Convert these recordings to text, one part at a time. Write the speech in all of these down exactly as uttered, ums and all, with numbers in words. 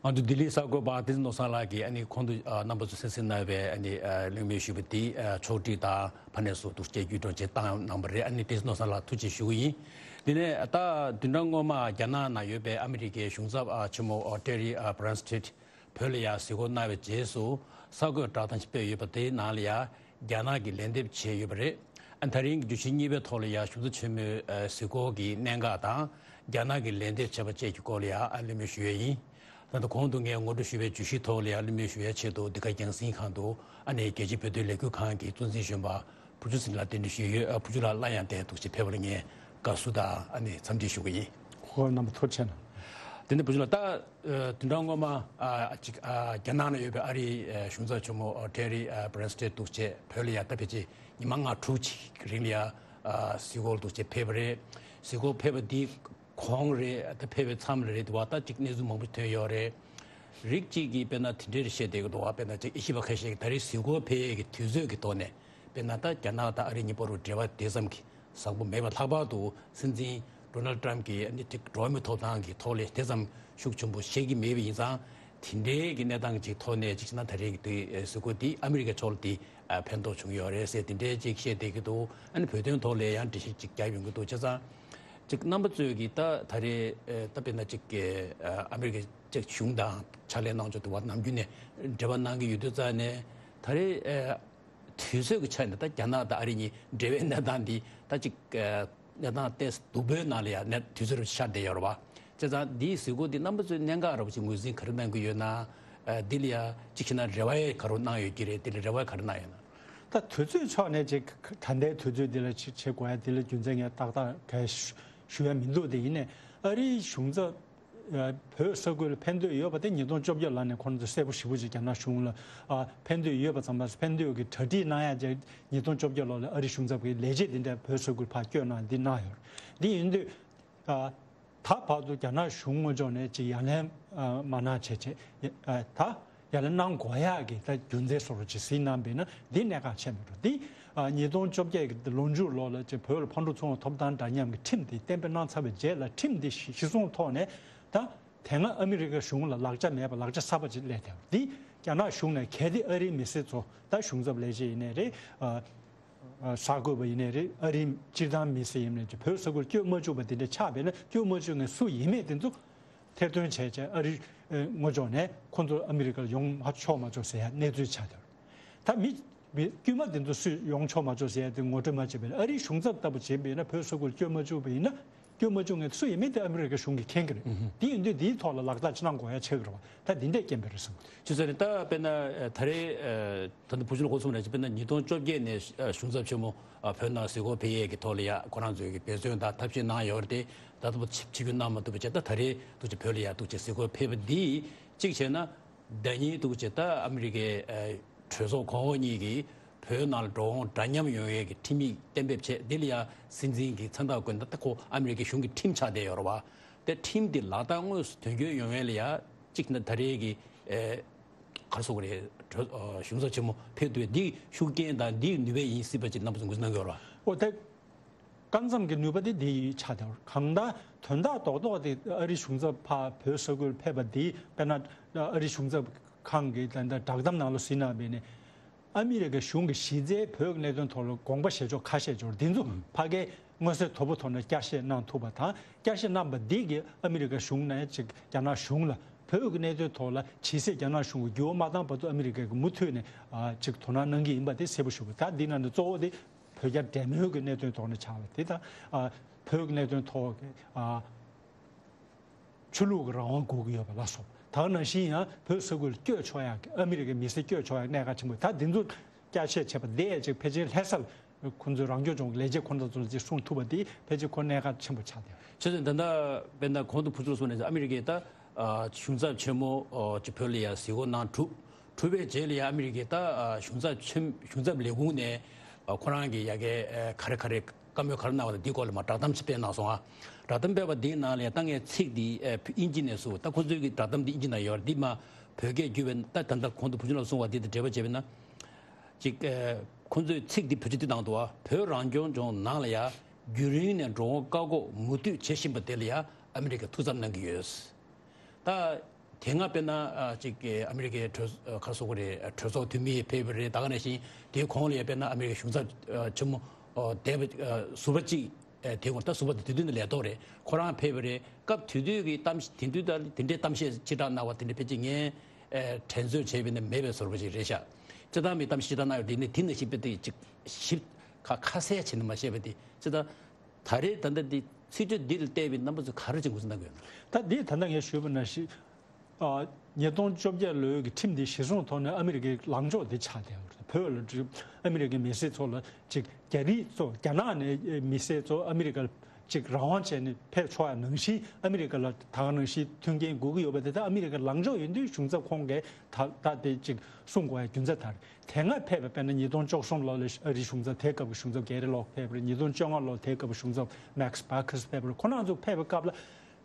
ང་ཚོ་ལྡི་ལིའི་གསར་འགོད་པ་བསྟན་འཛིན་ནོར་བཟང་ལགས་ཀྱིས་ཨ་ནི་གོང་དུ་ཨ་རྣམ་པ་ཚོ་གསན་གཟིགས་གནང་བའི་ཨ་ནི་ཨ་གླེང་མོལ་ཞུས་པ་དེ་ཨ་ཕྱོགས་སྒྲིག་དང་ཕ་ནས་སུ་འདུག་སེ་བརྒྱུད་སྒྲོག་བྱེད་བཏང་གནང་བ་རེད། ཨ་ནི་བསྟན་འཛིན་ནོར་བཟང་ལགས་ཐུགས་རྗེ་ཆེ་ཞུ་གི་ཡིན། དེ་ནས་ད་བདུན་ཕྲག་སྔོན་མ་རྒྱ་ནག་ནང་ཡོད་པའི་ཨ་མི་རི་ཀའི་གཞུང་ཚབ་ཨ་ཆེན་མོ་ཨ་ཊེ་རི་ཨ་བྷི་རན་སི་ཊིད་བོད་ལ་ཡང་གཟིགས་སྐོར་གནང་བའི་རྗེས་སུ་གསར་འགོད་བསྒྲགས་གཏམ་ཞིག་སྤེལ་ཡོད་པ་དེའི་ནང་ལ་ཡང་རྒྱ་ནག་གིས་ལན་འདེབས་བྱས་ཡོད་པ་རེད། ཨ་ད་རིང་གི་བརྗོད་གཞི་གཉིས་པའི་ཐོག་ལ་ཡང་གཞུང་ཚབ་ཆེན་མོའི་ཨ་གཟིགས་སྐོར་གྱི་གནད་འགག་དང་རྒྱ་ནག་གིས་ལན་འདེབས་བྱས་པ་བཅས་ཀྱི་སྐོར་ལ་ཡང་ཨ་གླེང་མོལ་ཞུ་ཡས་ཡིན། ད་ལྟ་གོང་དུ་ངས་ངོ་སྤྲོད་ཞུས་པའི་བརྗོད་གཞིའི་ཐོག་ལ་ཡང་གླེང་མོལ་ཞུ་ཡས་ཆེད་དུ་འདི་ག་རྒྱང་སྲིང་ཁང་དུ་ཨ་ནི་རྒྱལ་སྤྱིའི་བོད་དོན་ལས་འགུལ་ཁང་གི་གཙོ་འཛིན་གཞོན་པ་བུ་ཆུ་ཟིན་ལགས་གདན་འདྲེན་ཞུས་ཡོད། ཨ་བུ་ཆུ་ལགས་སླར་ཡང་དེ་ཐུགས་རྗེ་ཕེབས་པར་ངས་དགའ་བསུ་དང་ཨ་ནི་འཚམས་འདྲི་ཞུ་གི་ཡིན། ཁོ་རྣམ་པ་ཐུགས་རྗེ་གནང་། དེ་ནས་བུ་ཆུ་ལགས་ད་ཨ་བདུན་ཕྲག་སྔོན་མ་ཨ་ཅིག་ཨ་རྒྱ་ནག་ནང་ཡོད་པའི་ཨ་རིའི་ཨ་གཞུང་ཚབ་ཆེན་མོ་ཨ་ཊེ་རི་ཨ་བྷི་རན་སི་ཊིད་འདུག་སེ་བོད་ལ་ཡང་ད་ཕལ་ཆེར་ཉི་མ་ལྔ་དྲུག་ཅིག་རིང་ལ་ཡང་ཨ་གཟིགས་སྐོར་འདུག་སེ་ཕེབས་པ་རེད། གཟིགས་སྐོར་ཕེབས་པ་འདི་གོང་རེད། ད་ཕེབས་པའི་མཚམས་ལ་རེད་འདུག་བ། ད་ཅིག་གནས་ཚུལ་མང་པོ་ཐོན་ཡོད་རེད། རིགས་གཅིག་གིས་དཔེར་ན་དེ་འདྲའི་བཤད་བསྡད་ཀྱི་འདུག་བ། དཔེར་ན་ཅིག་དབྱེ་ཞིབ་པ་ཁ་ཤས་ཀྱིས་ད་རེས་གཟིགས་སྐོར་ཕེབས་ཡས་ཀྱི་དུས་ཚོད་ཀྱི་ཐོག་ནས་དཔེར་ན་ད་རྒྱ་ནག་དང་ཨ་རི་གཉིས་བར་དུ་འབྲེལ་བ་དེ་ཙམ་གྱི་བཟང་པོ་མེད་པ། ལྷག་པར་དུ་སྲིད་འཛིན་ཌོ་ནལ་ཊམ་གྱིས་ཨ་ནི་དེ་འགྲོ་བ་མིའི་ཐོབ་ཐང་གི་ཐོག་ལ་དེ་ཙམ་ཤུགས་ཆེན་པོ་བཤད་ཀྱི་མེད་པ་ཡིན་ཙང་། དེ་འདྲའི་གི་གནས་སྟངས་ཀྱི་ཐོག་ནས་ཅིག་བྱས་ན་ད་རེས་ཀྱི་དེ་གཟིགས་སྐོར་དེ་ཨ་མི་རི་ཀའི་ཕྱོགས་ལ་དེ་ཨ་ཕན་ཐོགས་བྱུང་ཡོད་རེད་ཟེར་དེ་འདྲའི་ཅིག་བཤད་བསྡད་ཀྱི་འདུག་ཨ་ནི་བོད་དོན་ཐོག་ལ་ཡང་འགྲེལ་བཤད་ཅིག་རྒྱབ་ཡོང་གི་འདུག་བྱས་ཙང་། ཅིག་རྣམ་པ་ཚོས་ཀྱིས་ད་ད་རེས་ཨ་ད་དཔེར་ན་ཅིག་གི་ཨ་ཨ་མི་རི་ཀའི་ཅིག་གཞུང་དང་ཕྱག་ལས་གནང་ཕྱོགས་དེ་བར་ནམ་རྒྱུན་ནས་འབྲེལ་བ་གནང་གི་ཡོད་དུས་ཙང་ནས་ད་རེས་ཨ་དུས་ཚོད་ཀྱི་ཆ་ནས་ད་རྒྱ་ནག་དང་ཨ་རི་གཉིས་འབྲེལ་བའི་གནས་སྟངས་འདི་ད་ཅིག་ཨ་གནས་སྟངས་ཏོག་ཙམ་སྡུག་པོའི་ནང་ལ་ཡང་གནས་དུས་ཚོད་རུ་ཤར་བསྡད་ཡོད་རེད་བ། བྱས་ཙང་འདིའི་གཟིགས་སྐོར་འདི་རྣམ་པ་ཚོས་གནད་འགག་འདྲ་པོ་ཅིག་ངོས་འཛིན་ག་རེ་གནང་གི་ཡོད་ན། ཨ་འདི་ལ་ཡང་ཅིག་བྱས་ན་རེ་བ་ཡང་ག་རེ་གནང་ཡོད་ཀྱི་རེད། འདི་ལ་རེ་བ་ག་རེ་གནང་ཡོད་ན། ད་དུས་ཚོད་ཕྱོགས་ནས་ཅིག་ད་ལྟའི་དུས་ཚོད་འདི་ལ་ཅིག་བྱེད་དགོས་ཡ་འདི་ལ་རྒྱུ་མཚན་ངས་ཏག་ཏག་ག་ཞུ་ཞུ་ཡ་མི་འདུག་དེ་ཡིན་ནའི་ཨ་རིའི་གཞུང་ཚབ་ཨ་བོད་ས་ཁུལ་ལ་ཕན་འདོད་ཡོད་པ་དེ་ཉིས་སྟོང་བཅོ་བརྒྱད་ལོ་ནས་ཁོང་ཚོ་གསལ་པོ་ཞེ་པོ་ཅིག་རྒྱ་ནག་གཞུང་ལ་ཨ་ཕན་འདོད་ཡོད་པ་ཙམ་མ་ཟད་ཕན་འདོད་ཀྱི་གྲ་སྒྲིག་གནང་ཡ་ཅིག་ཉིས་སྟོང་བཅོ་བརྒྱད་ལོ་ལ་ཨ་རི་གཞུང་ཚབ་ཀྱིས་ལས་བྱེད་འདི་འདྲ་བོད་ས་ཁུལ་ཕར་བསྐྱོད་གནང་འདི་གནང་ཡོད། འདི་ཡིན་དུས་ཨ་ད་བར་དུ་རྒྱ་ནག་གཞུང་ངོས་ཕྱོགས་ནས་ཅིག་ཡ་ལན་ཨ་མ་གནང་བྱས་བྱས་ཨ་ད་ཡ་ལན་གནང་དགོས་ཡག་གི་ད་རྒྱུ་མཚན་བཟོ་འདྲ་ཅིག་གཟིགས་གནང་བས་ན་འདི་གནད་འགག་ཆེ་མི་འགྲོ། འདི་ཨ་ཉིས་སྟོང་བཅོ་བརྒྱད་ཀྱི་ལོ་མཇུག་ལོ་ལ་ཅིག་བོད་ལ་ཕར་འགྲོ་ཚུར་འོང་ཐོབ་ཐང་འདྲ་མཉམ་གྱི་ཁྲིམས་དེ་གཏན་འབེབས་གནང་ཚར་བའི་རྗེས་ལ་ཁྲིམས་དེ་གཞི་གཞི་བཟུང་ཐོག་ནས་ད་དེ་སྔ་ཨ་མི་རི་ཀ་གཞུང་ལ་ལག་ཆ་མེད་པ་ལག་ཆ་གསར་པ་ཅིག་སླེབས་བསྡད་པ་འདི་རྒྱ་ནག་གཞུང་ནས་གལ་ཏེ་ཨ་རིའི་མི་སེར་ཚོ་ད་གཞུང་ཚབ་ལས་བྱེད་ཡིན་ནའི་རེད། ཨ་ཨ་གསར་འགོད་པ་ཡིན་ནའི་རེད། ཨ་རིའི་སྤྱིར་བཏང་མི་སེར་ཡིན་ནའི་བོད་ས་ཁུལ་བསྐྱོད་མ་བཅུག་པ་དེ་འདྲ་ཆགས་པས་ན་བསྐྱོད་མ་བཅུག་མཁན་སུ་ཡིན་མེད་དེ་ཚོ་ཐེར་འདོན་བྱས་བྱས་ཨ་རི་ངོས་ཕྱོགས་ནས་ཁོང་ཚོ་ཨ་མི་རི་ཀར་ཡོང་མ་ཆོག་མ་ཆོག་ཟེར་ཡ་གནས་ཚུལ་ཆགས་བསྡད་ཡོད། ད་མི་མི་དཀྱུས་མ་དེ་ཚོ་སུས་ཡོང་ཆོག་མ་ཆོག་ཟེར་ཡ་དེ་ངོ་སྤྲོད་མ་བྱས་པས་ན་ཨ་རིའི་གཞུང་ཚབ་ལྟ་བུ་བྱས་པས་ན་བོད་ས་ཁུལ་བསྐྱོད་མ་བཅུག་པ་ཡིན་ན། སྐྱོན་མ་བྱུང་ངས་སུ་ཡིན་མིན་དེ་ཨ་མི་རི་ཀའི་གཞུང་གིས་མཁྱེན་གྱི་རེད། དེ་ཡིན་དུས་དེའི་ཐོག་ལ་ལག་བསྟར་ཅི་གནང་དགོས་ཡ་ཆགས་ཀྱི་རེད་བ། ད་འདི་འདྲས་སྐྱེན་པ་རེད་བསམ་གྱི། ཅི་ཟེར་ནས་ད་དཔེར་ན་ད་རེས་ད་ལྟ་བུ་ཆུ་ལ་གོ་སོང་རེད། དཔེར་ན་ཉིས་སྟོང་བཅོ་བརྒྱད་ནས་གཞུང་ཚབ་ཆེན་མོ་བོད་ནང་གཟིགས་སྐོར་ཕེབས་ཡས་ཀྱི་ཐོག་ལ་ཡ་ཁོ་རང་ཚོའི་གི་འབད་བརྩོན་དང་ཐབས་ཤེས་གནང་ཡོད་རེད་དེ། ད་ལྟ་བུ་ཆིབས་ཆིབས་བསྒྱུར་གནང་མ་ཐུབ་པ་བྱས། ད་ད་རེས་ཐུགས་རྗེ་བོད་ལ་ཡ་ཐུགས་རྗེ་གཟིགས་སྐོར་ཕེབས་པ་འདིས་གཅིག་བྱས་ན། ཟླ་ཉིན་འདུག་ཅེས་ད་ཨ་མི་རི་ཀའི་ཨ་གྲོས་ཚོགས་གོང་འོག་གཉིས་ཀྱིས་བོད་ནང་ལ་འགྲོ་འོང་འདྲ་མཉམ་ཡོང་ཡས་ཀྱི་ཁྲིམས་ཡིག་གཏན་འབེབས་བྱས། འདི་ལ་ཡང་སྲིད་འཛིན་གྱི་མཚན་རྟགས་བཀོད་ན་ད་ཁོ་ཨ་མི་རི་ཀའི་གཞུང་གི་ཁྲིམས་ཆགས་བསྡད་ཡོད་རེད་བ། དེ་ཁྲིམས་འདི་ལག་བསྟར་དངོས་སུ་དོན་འཁྱོལ་ཡོང་ཡས་ལ་ཡང་གཅིག་ན་ད་རེས་ཀྱི་ཨེ་ག་རེ་ཟེར་དགོས་རེད། གྲོས་ཨ་གཞུང་ཚབ་ཆེན་མོ་ཕེབས་ཐུབ་པའི་འདི་ཤུགས་རྐྱེན་དང་འདིའི་ནུས་པ་ཡིན་སྲིད་པ་ཅིག་རྣམ་པ་ཚོ་ངོས་འཛིན་གནང་གི་ཡོད་རེད་བ། འོ་དེ། སྐབས་མཚམས་ཀྱི་ནུས་པ་དེ་འདི་ཡིས་ཆགས་བསྡད་པ་རེད། གང་ལྟར་དོན་དག་རྡོག་རྡོག་དེ་ཨ་རི་གཞུང་ཚབ་ཕར་བོད་ས་ཁུལ་ཕེབས་པ་འདིས་དཔེར་ན་ཨ་རི་གཞུང་ཚབ་ཁང་གི་ད་ལྟ་བསྒྲགས་གཏམ་ནང་ལ་གཟིགས་ན་བས་ནས་ཨ་མི་རི་ཀའི་གཞུང་གི་གཞི་རྩའི་བོད་ཀྱི་གནད་དོན་ཐོག་ལ་དགོངས་པ་བཞེས་ཕྱོགས་ཁ་ཤས་ཅིག་ཡོད་རེད། འདི་ཚོ་ཕ་གིའི་མངོན་གསལ་དོད་པོ་ཐོག་ནས་བསྐྱར་བཤད་གནང་ཐུབ་པ་དང་། བསྐྱར་བཤད་གནང་པ་འདི་གིས་ཨ་མི་རི་ཀའི་གཞུང་ནས་ཅིག་རྒྱ་ནག་གཞུང་ལ་བོད་ཀྱི་གནད་དོན་ཐོག་ལ་ཇི་སྲིད་རྒྱ་ནག་གཞུང་གིས་འགྱུར་བ་མ་བཏང་བར་དུ་ཨ་མི་རི་ཀ་གིས་མུ་མཐུད་ནས་ཨ་ཅིག་དོ་སྣང་གནང་གི་ཡིན་པ་དེ་གསལ་པོ་ཞུ་དགོས། ད་འདི་ནང་ནས་གཙོ་བོ་དེ་བོད་རྒྱ་འབྲེལ་མོལ་གྱི་གནད་དོན་ཐོག་ནས་ཆགས་པ་དེ་དང་། ཨ་བོད་ཀྱི་གནད་དོན་ཐོག་གི་ཨ་ཆོས་ལུགས་ཀྱི་རང་དབང་དགོས་ཀྱི་ཡོད་པ་ལ་སོགས། ད་ག་ནང་བཞིན་ཡང་བོད་ས་ཁུལ་སྐྱོད་ཆོག་ཡག་གི་ཨ་མི་རི་ཀའི་མི་སེར་སྐྱོད་ཆོག་ཡག་གནད་འགག་ཆེན་པོ་ད་འདི་ཚོ་བསྐྱར་བཤད་བྱས་པ་དེ་ཅིག་ཕལ་ཆེར་ལྷ་ས་ལ་ཁོང་ཚོའི་རང་སྐྱོང་ལྗོངས་ཀྱི་ལས་བྱེད་ཁོང་རྣམ་ཚོ་ལ་ཅིག་གསུང་ཐུབ་པ་དེ་ཕལ་ཆེར་ཁོ་གནད་འགག་ཆེན་པོ་ཆགས་བསྡད་ཡོད། བྱས་ཙང་ད་ལྟ་དཔེར་ན་གོང་དུ་བུ་ཚུར་གསུངས་ནས་ཨ་མི་རི་ཀའི་ད་ཨ་གཞུང་ཚབ་ཆེན་མོ་ཨ་ཅིག་བོད་ལ་ཡ་གཟིགས་སྐོར་གནང་གྲུབ། གྲུབ་པའི་རྗེས་ལ་ཡ་ཨ་མི་རི་ཀའི་ད་ཨ་གཞུང་ཚབ་ཆེན་གཞུང་ཚབ་ལས་ཁུངས་ནས་ཨ་ཁོ་རང་གི་ཡ་གའི་ཨ་ག་རེ་ག་རེ་བཀའ་མོལ་ག་རེ་གནང་བ་དང་འདི་སྐོར་ལ་མར་བསྒྲགས་གཏམ་ཞིག་སྤེལ་གནང་སོང་ང་། བསྒྲགས་གཏམ་སྤེལ་བ་འདིའི་ནང་ལ་ཡ་ད་ངས་ཚིག་འདི་ཨ་དབྱིན་ཇི་ནས་སུ་ད་ཁོ་ཚོའི་གི་བསྒྲགས་གཏམ་འདི་དབྱིན་ཇི་ནང་ཡོད་རེད། འདི་མར་བོད་སྐད་བསྒྱུར་བས་ད་ད་ལྟ་གོང་དུ་བུ་ཆུང་ལགས་གསུངས་པ་འདི་དང་འབྲེལ་བ་བྱས་པས་ན། ཅིག་ཨ་ཁོང་ཚོས་ཚིག་འདི་བེད་སྤྱོད་འདི་གནང་འདུག་བ། བོད་རང་སྐྱོང་ལྗོངས་ནང་ལ་ཡ་རྒྱུན་རིང་ནས་འགྲོ་འོང་བཀག་འགོག་མུ་མཐུད་བྱེད་བཞིན་པ་དེ་ལ་ཡ་ཨ་མི་རི་ཀས་ཐུགས་འཚབ་གནང་གི་ཡོད། ད་ དེ་སྔ་དཔེར་ན་ཨ་ཅིག་ཨ་མི་རི་ཀའི་གྲོས་ཨ་ག་རེ་ཟེར་དགོས་རེད། གྲོས་ཚོགས་འཐུས་མི་ཕེབས་པ་རེད། ད་ག་ནང་བཞིན་དེའི་གོང་ལ་ཡང་དཔེར་ན་ཨ་མི་རི་ཀའི་གཞུང་ཚབ་ཨ་ཆེན་མོ་ཨོ་འདས་པ་ཨ་ཟུར་པ་གཅིག་ཨ་དེ་གོང་ད་ཟུར་པ་དེ་དུས་དུས་ནས་ལས་ཐོག་རེད། ཁོ་རང་ཕེབས་པ་རེད། སྐབས་དེ་དུས་ཀྱི་གཏམ་དེ་དུས་ད་དེ་འདྲའི་གཏམ་བཤད་ཅི་དྲག་གནང་བ་དེ་འདྲ་ཕལ་ཆེར་ངས་ཨ་དྲན་གསོས་བྱས་པ་ཡིན་ན་མེད་པའི་ཟུར་པ་ཅིག་རེད་ཤག་སྤྱིར་བཏང་མི་གཏམ་ཅི་དྲག་གནང་ཡོད་དེ་ནས་དེ་ནང་བཞིན་དཔེ་དེ་ཅིག་ཞིབ་ཁ་ཁ་གསལ་བྱས་ནས་མ་བཤད་པ་དེ་སྤྱིར་བཏང་། ད་རེས་ད་ལྟ་འདི་ཚིག་བརྗོད་འདི་ལ་བལྟས་པའི་རྣམ་པ་ཚོས་ག་རེ་ཅིག་ངོས་འཛིན་གནང་གི་ཡོད་ན། ད་འདི་ད་ལྟ་ངས་ཞུས་པ་ནང་བཞིན་ཨ་ཉིས་སྟོང་བཅོ་བརྒྱད་ལོའི་གི་ཁྲིམས་འདི་གཞིར་བཟུང་ཐོག་ནས་ཨ་མི་རི་ཀའི་ལངས་ཕྱོགས་འདི་ཆགས་བསྡད་ཡོད་རེད། བོད་ལ་ཨ་མི་རི་ཀའི་མི་སེར་ཚོ་ལ་ཅིག་རྒྱ་རིགས་ཚོ་རྒྱ་ནག་ནས་མི་སེར་ཚོ་ཨ་མི་རི་ཀ་ལ་ཅིག་རང་དབང་བྱས་ནས་ཕེབས་ཆོག་ཡ་ནང་བཞིན་ཨ་མི་རི་ཀ་ལ་ད་ག་ནང་བཞིན་མཐུན་རྐྱེན་དགོས་ཀྱི་ཡོད་པ་དེ་ད་ཨ་མི་རི་ཀའི་ལངས་ཕྱོགས་ཡིན་དུས་གཞུང་ཚབ་ཁོང་གིས་ད་ད་དེ་ཅིག་གསུང་དགོས་ཡ་རྒྱུ་མཚན་ད་རེད། དེ་སྔ་ཕེབས་པ་དཔེར་ན་ཉིས་སྟོང་བཅུ་གསུམ་ལོ་ལ་ཨ་རིའི་གཞུང་ཚབ་དེའི་སྐབས་ཀྱི་གཞུང་ཚབ་གེ་རི་ལོག་ཕེབས་པ་རེད། ཉིས་སྟོང་བཅོ་ལྔ་ལོ་དེའི་སྐབས་ཀྱི་གཞུང་ཚབ་མེག་སི་བྷ་ཁེ་སི་ཕེབས་པ་རེད། ཁོ་རང་ཚོ་ཕེབས་པའི་སྐབས་ལ་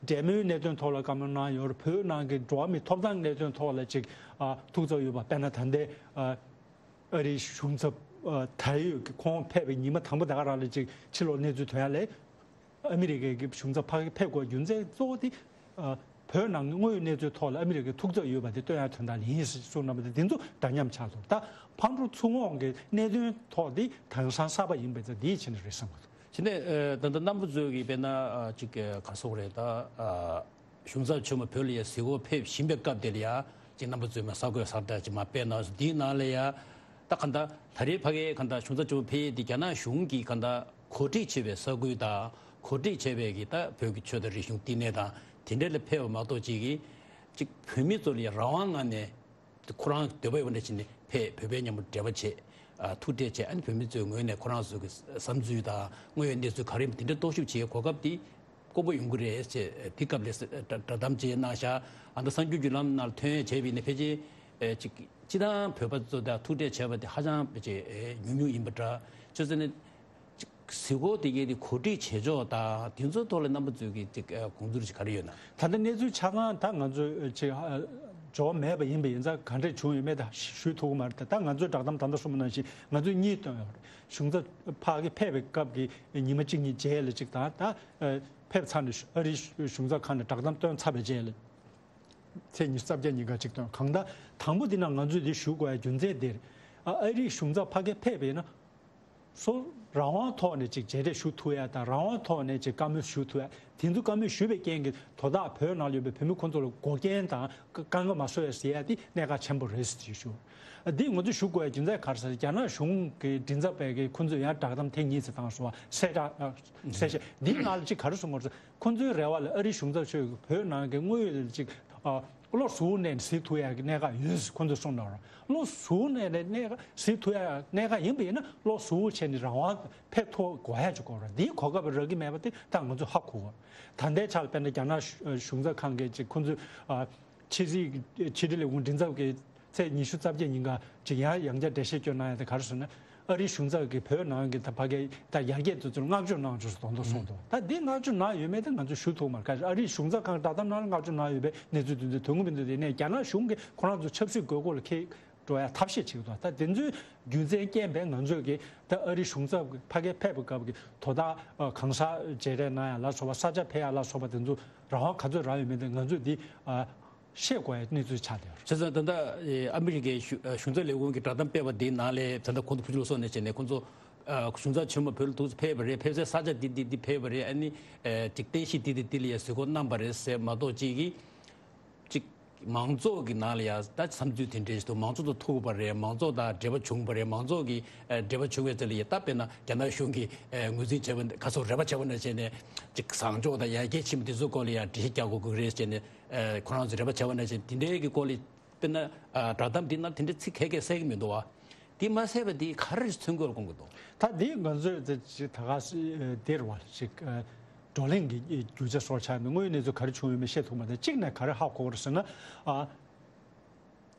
འབྲེལ་མོལ་གནད་དོན་ཐོག་ལ་བཀའ་མོལ་གནང་ཡོད་རེད། བོད་ནང་གི་འགྲོ་བ་མིའི་ཐོབ་ཐང་གནད་དོན་ཐོག་ལ་ཅིག་ཨ་ཐུགས་འཚབ་ཡོད་པ་དཔེར་ན་ད་ལྟའི་ཨ་ཨ་རིའི་གཞུང་ཚབ་ཨ་ད་ཡོད་ཀྱི་ཁོང་ཕེབས་པའི་ཉི་མ་དང་པོ་དེ་ག་རང་ལ་ཅིག་ཕྱི་ལོགས་གནས་ཚུལ་ཐོན་ཡ་ལས། ཨ་མི་རི་ཀའི་གི་གཞུང་ཚབ་ཕ་གི་ཕེབས་དགོས་རྒྱུ་མཚན་གཙོ་བོ་དེ་ཨ་བོད་ནང་གི་དངོས་ཡོད་གནས་ཚུལ་ཐོག་ལ་ཨ་མི་རི་ཀའི་ཐུགས་འཚབ་ཡོད་པ་དེ་སྟོན་ཡ་དོན་དག་ལ་ཡིན་ཞེས་གསུངས་གནང་བ་དེ་འདི་ཚོ་འདྲ་མཉམ་ཆགས་འདུག་ད་ཕར་འགྲོ་ཚུར་འོང་གི་གནད་དོན་ཐོག་དེ་དེང་སང་གསར་པ་ཡིན་པའི་ཚེ་འདིའི་ཕྱིན་ནས་རེད་བསམ་གི་འདུག་དེ་ནས་ཨ་ད་ལྟ་རྣམ་པ་ཚོས་ཀྱི་དཔེར་ན་ཨ་ཅིག་ག་རེ་ཟེར་དགོས་རེད། ད་ཨ་གཞུང་ཚབ་ཆེན་མོ་བོད་ལ་ཡ་གཟིགས་སྐོར་ཕེབས་བཞིན་པའི་སྐབས་དེ་ལ་ཡ་ཅིག་རྣམ་པ་ཚོས་མ་གསར་འགོད་གསར་བསྒྲགས་ཅིག་མ་སྤེལ་གནང་སོང་། འདིའི་ནང་ལ་ཡ་ད་ག་འདྲ་ད་རེས་ཕ་གིའི་ག་འདྲ་གཞུང་ཚབ་ཆེན་མོ་ཕེབས་ཡས་འདི་རྒྱ་ནག་གཞུང་གིས་ག་འདྲ་གོ་སྒྲིག་བྱས་པའི་ས་ཁུལ་དང་གོ་སྒྲིག་བྱས་པའི་གི་ད་བོད་ཀྱི་ཆོས་དང་རིག་གཞུང་བསྟི་གནས་དང་དེ་འདྲ་ལ་ཕེབས་པ་མ་གཏོགས་ཅིག་གིས་ཅིག་བོད་མི་ཚོ་ལ་ཡ་རང་དབང་ངང་ནས་ཁོ་རང་འདོད་པ་ཡོད་པ་འདྲ་བྱས་ནས་ཕེབས་བོད་པའི་མཉམ་དུ་འབྲེལ་བ་བྱས། ཨ་ཐུག་འཕྲད་བྱས། ཨ་ནི་བོད་མི་ཚོའི་ངོས་ནས་ཁོ་རང་ཚོའི་གི་བསམ་ཚུལ་དང་དངོས་ཡོད་གནས་ཚུལ་ག་རེ་ཡིན་པ་དེ་འདྲ་རྟོག་ཞིབ་བྱེད་གོ་སྐབས་དེ་དཀོན་པོ་ཡོང་གི་རེད་ཅེས་དེ་སྐབས་ལ་བསྒྲགས་གཏམ་བྱས་གནང་ཤག་ཨ་ད་གསར་འགྱུར་བརྒྱུད་ལམ་ནང་ལ་ཐོན་ཡས་བྱས་པ་ཡིན་ན་ཕལ་ཆེར་ཨེ་ཅིག་སྤྱི་བཏང་བོད་པ་ཚོ་དང་ཐུག་འཕྲད་བྱས་པ་དེ་ཧ་ཅང་ཕལ་ཆེར་ཨེ་ཉུང་ཉུང་ཡིན་པ་འདྲ། ཅི་ཟེར་ན་ཅིག་གཟིགས་སྐོར་དེ་གའི་དེ་གོ་སྒྲིག་བྱེད་ཕྱོགས་དང་དེ་ཚོའི་ཐོག་ལ་རྣམ་པ་ཚོས་ཀྱི་ཅིག་ཨེ་དགོངས་ཚུལ་ཅིག་ག་རེ་ཡོད་ན། ད་ལྟ་གནས་ཚུལ་ཆ་ཚང་ད་ང་ཚོས་ཅིག་འབྱོར་བ་མེད་པ་ཡིན་པ་ཡིན་ཙང་ག་འདྲས་བྱུང་ཡོད་མེད་ད་ཞུ་ཐུབ་ཀྱི་མ་རེད། ད་ད་ང་ཚོའི་བསྒྲགས་གཏམ་ད་ལྟ་གསུངས་པ་ནང་བཞིན་ང་ཚོས་གཉིས་བཏོན་ཡོད་རེད། གཞུང་ཚབ་ཕ་གི་ཕེབས་པའི་སྐབས་ཀྱི་ཉི་མ་གཅིག་གཉིས་རྗེས་ལ་ཅིག་དང་ད་ཕེབས་ཚར་ནས་ཨ་རིའི་གཞུང་ཚབ་ཁང་ནས་བསྒྲགས་གཏམ་བཏོན་ཚར་བའི་རྗེས་ལ། ཚེས་ཉི་ཤུ་རྩ་བརྒྱད་ཉིན་ག་གཅིག་བཏོན། གང་ལྟར་དང་པོ་འདི་ན་ང་ཚོས་འདི་ཞུ་དགོས་ཡ་རྒྱུ་མཚན་འདིར། ཨ་ཨ་རིའི་གཞུང་ཚབ་ཕ་གིར་ཕེབས་པ་ཡིན་ན། སོ་རང་དབང་ཐོག་ནས་ཅིག་མཇལ་འཕྲད་ཞུ་ཐུབ་ཡ་དང་རང་དབང་ཐོག་ནས་ཅིག་བཀའ་མོལ་ཞུ་ཐུབ་ཡ། དེ་ཚོ་བཀའ་མོལ་ཞུས་པའི་རྐྱེན་གྱིས་དོ་བདག་བོད་ནང་ལ་ཡོད་པའི་བོད་མི་ཁོང་ཚོ་ལ་འགོག་རྐྱེན་དང་དཀའ་ངལ་མ་བཟོ་ཡ་ཟེར་ཡ་དེ་གནད་འགག་ཆེན་པོ་རེད་ཟེར་ཞུ། ཨ་འདི་ང་ཚོས་ཞུ་དགོས་ཡ་རྒྱུ་མཚན་ག་རེ་ཟེར་རྒྱ་ནག་གཞུང་གི་མགྲིན་ཚབ་པས་ཀྱི་ཁོང་ཚོས་ཡང་བསྒྲགས་གཏམ་ཐེངས་གཉིས་ཙམ་བཏང་སོང་བ་གསལ་བསྒྲགས་གསལ་བཤད་འདིའི་ནང་ལ་ཅིག་ག་རེ་གསུངས་པ་རེད་ཟེར། ཁོང་ཚོའི་རེ་བ་ལ་ཨ་རིའི་གཞུང་ཚབ་མཆོག་གིས་བོད་ནང་གི་དངོས་ཡོད་ལ་ཅིག་ཨ་བློ་གཟུ་བོ་གནས་ནས་གཟིགས་ཐུབ་ཡག་གི་གནད་འགག་ཡོད་ཟེར་ཁོང་ཚོས་གསུངས་གནང་རོགས། བློ་གཟུ་བོ་གནས་ནས་གནད་འགག་གཟིགས་ཐུབ་ཡག་གནད་འགག་ཡིན་པ་ཡིན་ན་བློ་གཟུ་བོ་བྱས་ནས་རང་དབང་ཕེབས་ཐུབ་དགོས་ཡག་ཅིག་དགོས་རེད། འདིའི་གོ་སྐབས་རག་གི་མེད་པ་དེ་ད་ང་ཚོས་ཧ་གོ་དགོས། ད་ལྟའི་ཆར་དཔེར་ན་རྒྱ་ནག་གཞུང་ཚབ་ཁང་གིས་ཅིག་ཁོང་ཚོས་ཨ་ཕྱི་སྲིད་ཕྱི་དྲིལ་ལས་ཁུངས་མགྲིན་ཚབ་ཀྱིས་ཚེས་ཉི་ཤུ་རྩ་བརྒྱད་ཉིན་ཀ་ཅིག་ཡང་ཡང་བསྐྱར་འགྲེལ་བཤད་སྐྱོན་གནང་ཡ་དེ་ག་རེ་ཟེར་ན། ཨ་རིའི་གཞུང་ཚབ་ཀྱིས་བོད་ནང་གི་ད་ཕ་གིའི་ད་ཡར་རྒྱས་དེ་ཚོར་བསྔགས་བརྗོད་གནང་བྱུང་ཟེར་དོན་དུ་གསུངས་འདུག་ད་འདི་བསྔགས་བརྗོད་གནང་ཡོད་མེད་དེ་ང་ཚོས་ཞུ་ཐུབ་མ་རེད། ཨ་རིའི་གཞུང་ཚབ་ཁང་བསྒྲགས་གཏམ་ནང་ལ་བསྔགས་བརྗོད་གནང་ཡོད་པའི་གནས་ཚུལ་དེ་ཚོ་དོན་དངོས་མི་འདུག་དེ་ནས་རྒྱ་ནག་གཞུང་གིས་ཁོ་རང་ཚོ་ཆབ་སྲིད་དགོས་མཁོ་ལ་འཁེལ་འགྲོ་ཡ་ཐབས་ཤེས་བྱེད་ཀྱི་འདུག་ད་དེ་ཚོའི་རྒྱུ་མཚན་རྐྱེན་པས་ང་ཚོས་ཀྱི་ད་ཨ་རིའི་གཞུང་ཚབ་ཕ་གིར་ཕེབས་པའི་སྐབས་ཀྱི་དོ་བདག་གང་ཟག་མཇལ་འཕྲད་གནང་ཡ་ལ་སོགས་པ་ས་ཆ་ཕེབས་ཡ་ལ་སོགས་པ་དེ་ཚོ་རང་དབང་ག་ཚོད་རག་ཡོད་མེད་དེ་ང་ཚོས་འདི་ཤེས་དགོས་ཡ་གནས་ཚུལ་ཆགས་བསྡད་ཡོད་རེད། བྱས་ཙང་ད་ལྟ་ཨ་མི་རི་ཀའི་གཞུང་ཚབ་ལས་ཁུངས་ཀྱི་བསྒྲགས་གཏམ་སྤེལ་བ་འདིའི་ནང་ལས་ད་ལྟ་གོང་དུ་བུ་བཅོལ་སོགས་ནས་བྱས་ནས་ཁོང་ཚོ་གཞུང་ཚབ་ཆེན་མོ་བོད་ལ་ཐུགས་ཕེབས་པ་རེད། ཕེབས་སའི་ས་ཆ་འདི་འདི་འདི་ཕེབས་པ་རེད། ཨ་ནི་ཅིག་རྟེན་གཞི་འདི་འདི་འདི་ལ་ཡ་གཟིགས་སྐོར་གནང་བ་རེད་ཟེར་མ་གཏོགས་ཅིག་གིས་ཅིག་མང་ཚོགས་ཀྱི་ནང་ལ་ཡ་ད་བསམ་ཚུལ་དེ་འདྲ་ཞིག་འདུག་མང་ཚོགས་དང་ཐུག་པ་རེད། མང་ཚོགས་དང་འབྲེལ་བ་བྱུང་བ་རེད། མང་ཚོགས་ཀྱི་འབྲེལ་བ་བྱུང་བའི་རྩ་ལ་ཡ་ད་དཔེར་ན་རྒྱ་ནག་གཞུང་གིས་ངོས་འཛིན་བྱས་པ་ག་ཚོད་རེ་བ་བྱས་པ་ན་བྱས་ནས་ཅིག་བཟང་ཕྱོགས་དང་ཡར་རྒྱས་ཕྱིན་པ་དེ་ཚོའི་སྐོར་ལ་ཡ་འགྲེལ་བཤད་རྒྱག་དགོས་ཀྱི་རེད་ཟེར་ནས་ཁོ་རང་ཚོས་རེ་བ་བྱས་པ་ན་བྱས་དེ་འདྲའི་གི་སྐོར་ལ་དཔེར་ན་བསྒྲགས་གཏམ་འདི་ནང་དེ་འདྲའི་ཚིག་གས་གས་གསལ་གི་མི་འདུག་བ། དེ་མ་ཟད་པ་དེ་ག་རེ་མཚོན་དགོས་ལ་དགོངས་ཀྱི་འདུག་ད་དེ་ང་ཚོས་དེ་ཅིག་ད་ག་སེ་འདིར་བ་ཞིག་བགྲོ་གླེང་གི་རྒྱུ་ཆ་སོགས་ཆགས་ནས་དངོས་ཡོད་གནས་ཚུལ་ག་རེ་བྱུང་ཡོད་མེད་ཤེས་ཐུབ་མ་ཐལ། གཅིག་ནས་ག་རེ་ཧ་གོ་དགོས་རེད་ཟེར་ན། ཨ་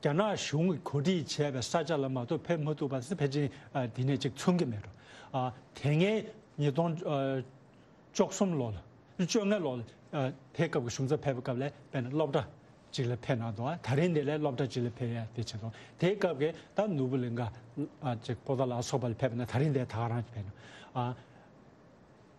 རྒྱ་ནག་གཞུང་གིས་གོ་སྒྲིག་བྱས་པའི་ས་ཆ་ལ་མ་གཏོགས་ཕེབས་མ་ཐུབ་པ་དེ་ཕལ་ཆེར་ཨ་དེ་ནས་ཅིག་མཚོན་གྱི་མེད་འགྲོ། ཨ་དེ་སྔའི་ཉིས་སྟོང་ཨ་བཅུ་གསུམ་ལོ་ལ་བཅོ་ལྔ་ལོ་ལ་ཨ་དེའི་སྐབས་ཀྱི་གཞུང་ཚབ་ཕེབས་པའི་སྐབས་ལ་དཔེར་ན་སློབ་གྲྭ་ཅིག་ལ་ཕེབས་གནང་འདུག་ཨ་ད་རིང་འདི་ལ་སློབ་གྲྭ་ཅིག་ལ་ཕེབས་ཡ་དེ་བྱས་འདུག་དེའི་སྐབས་ཀྱི་ད་ནོར་བུ་གླིང་ག་ཨ་ཅིག་པོ་ཏཱ་ལ་སོགས་པ་ལ་ཕེབས་ན་ད་རིང་འདི་ད་ག་རང་ཅིག་ཕེབས་ན་ཨ།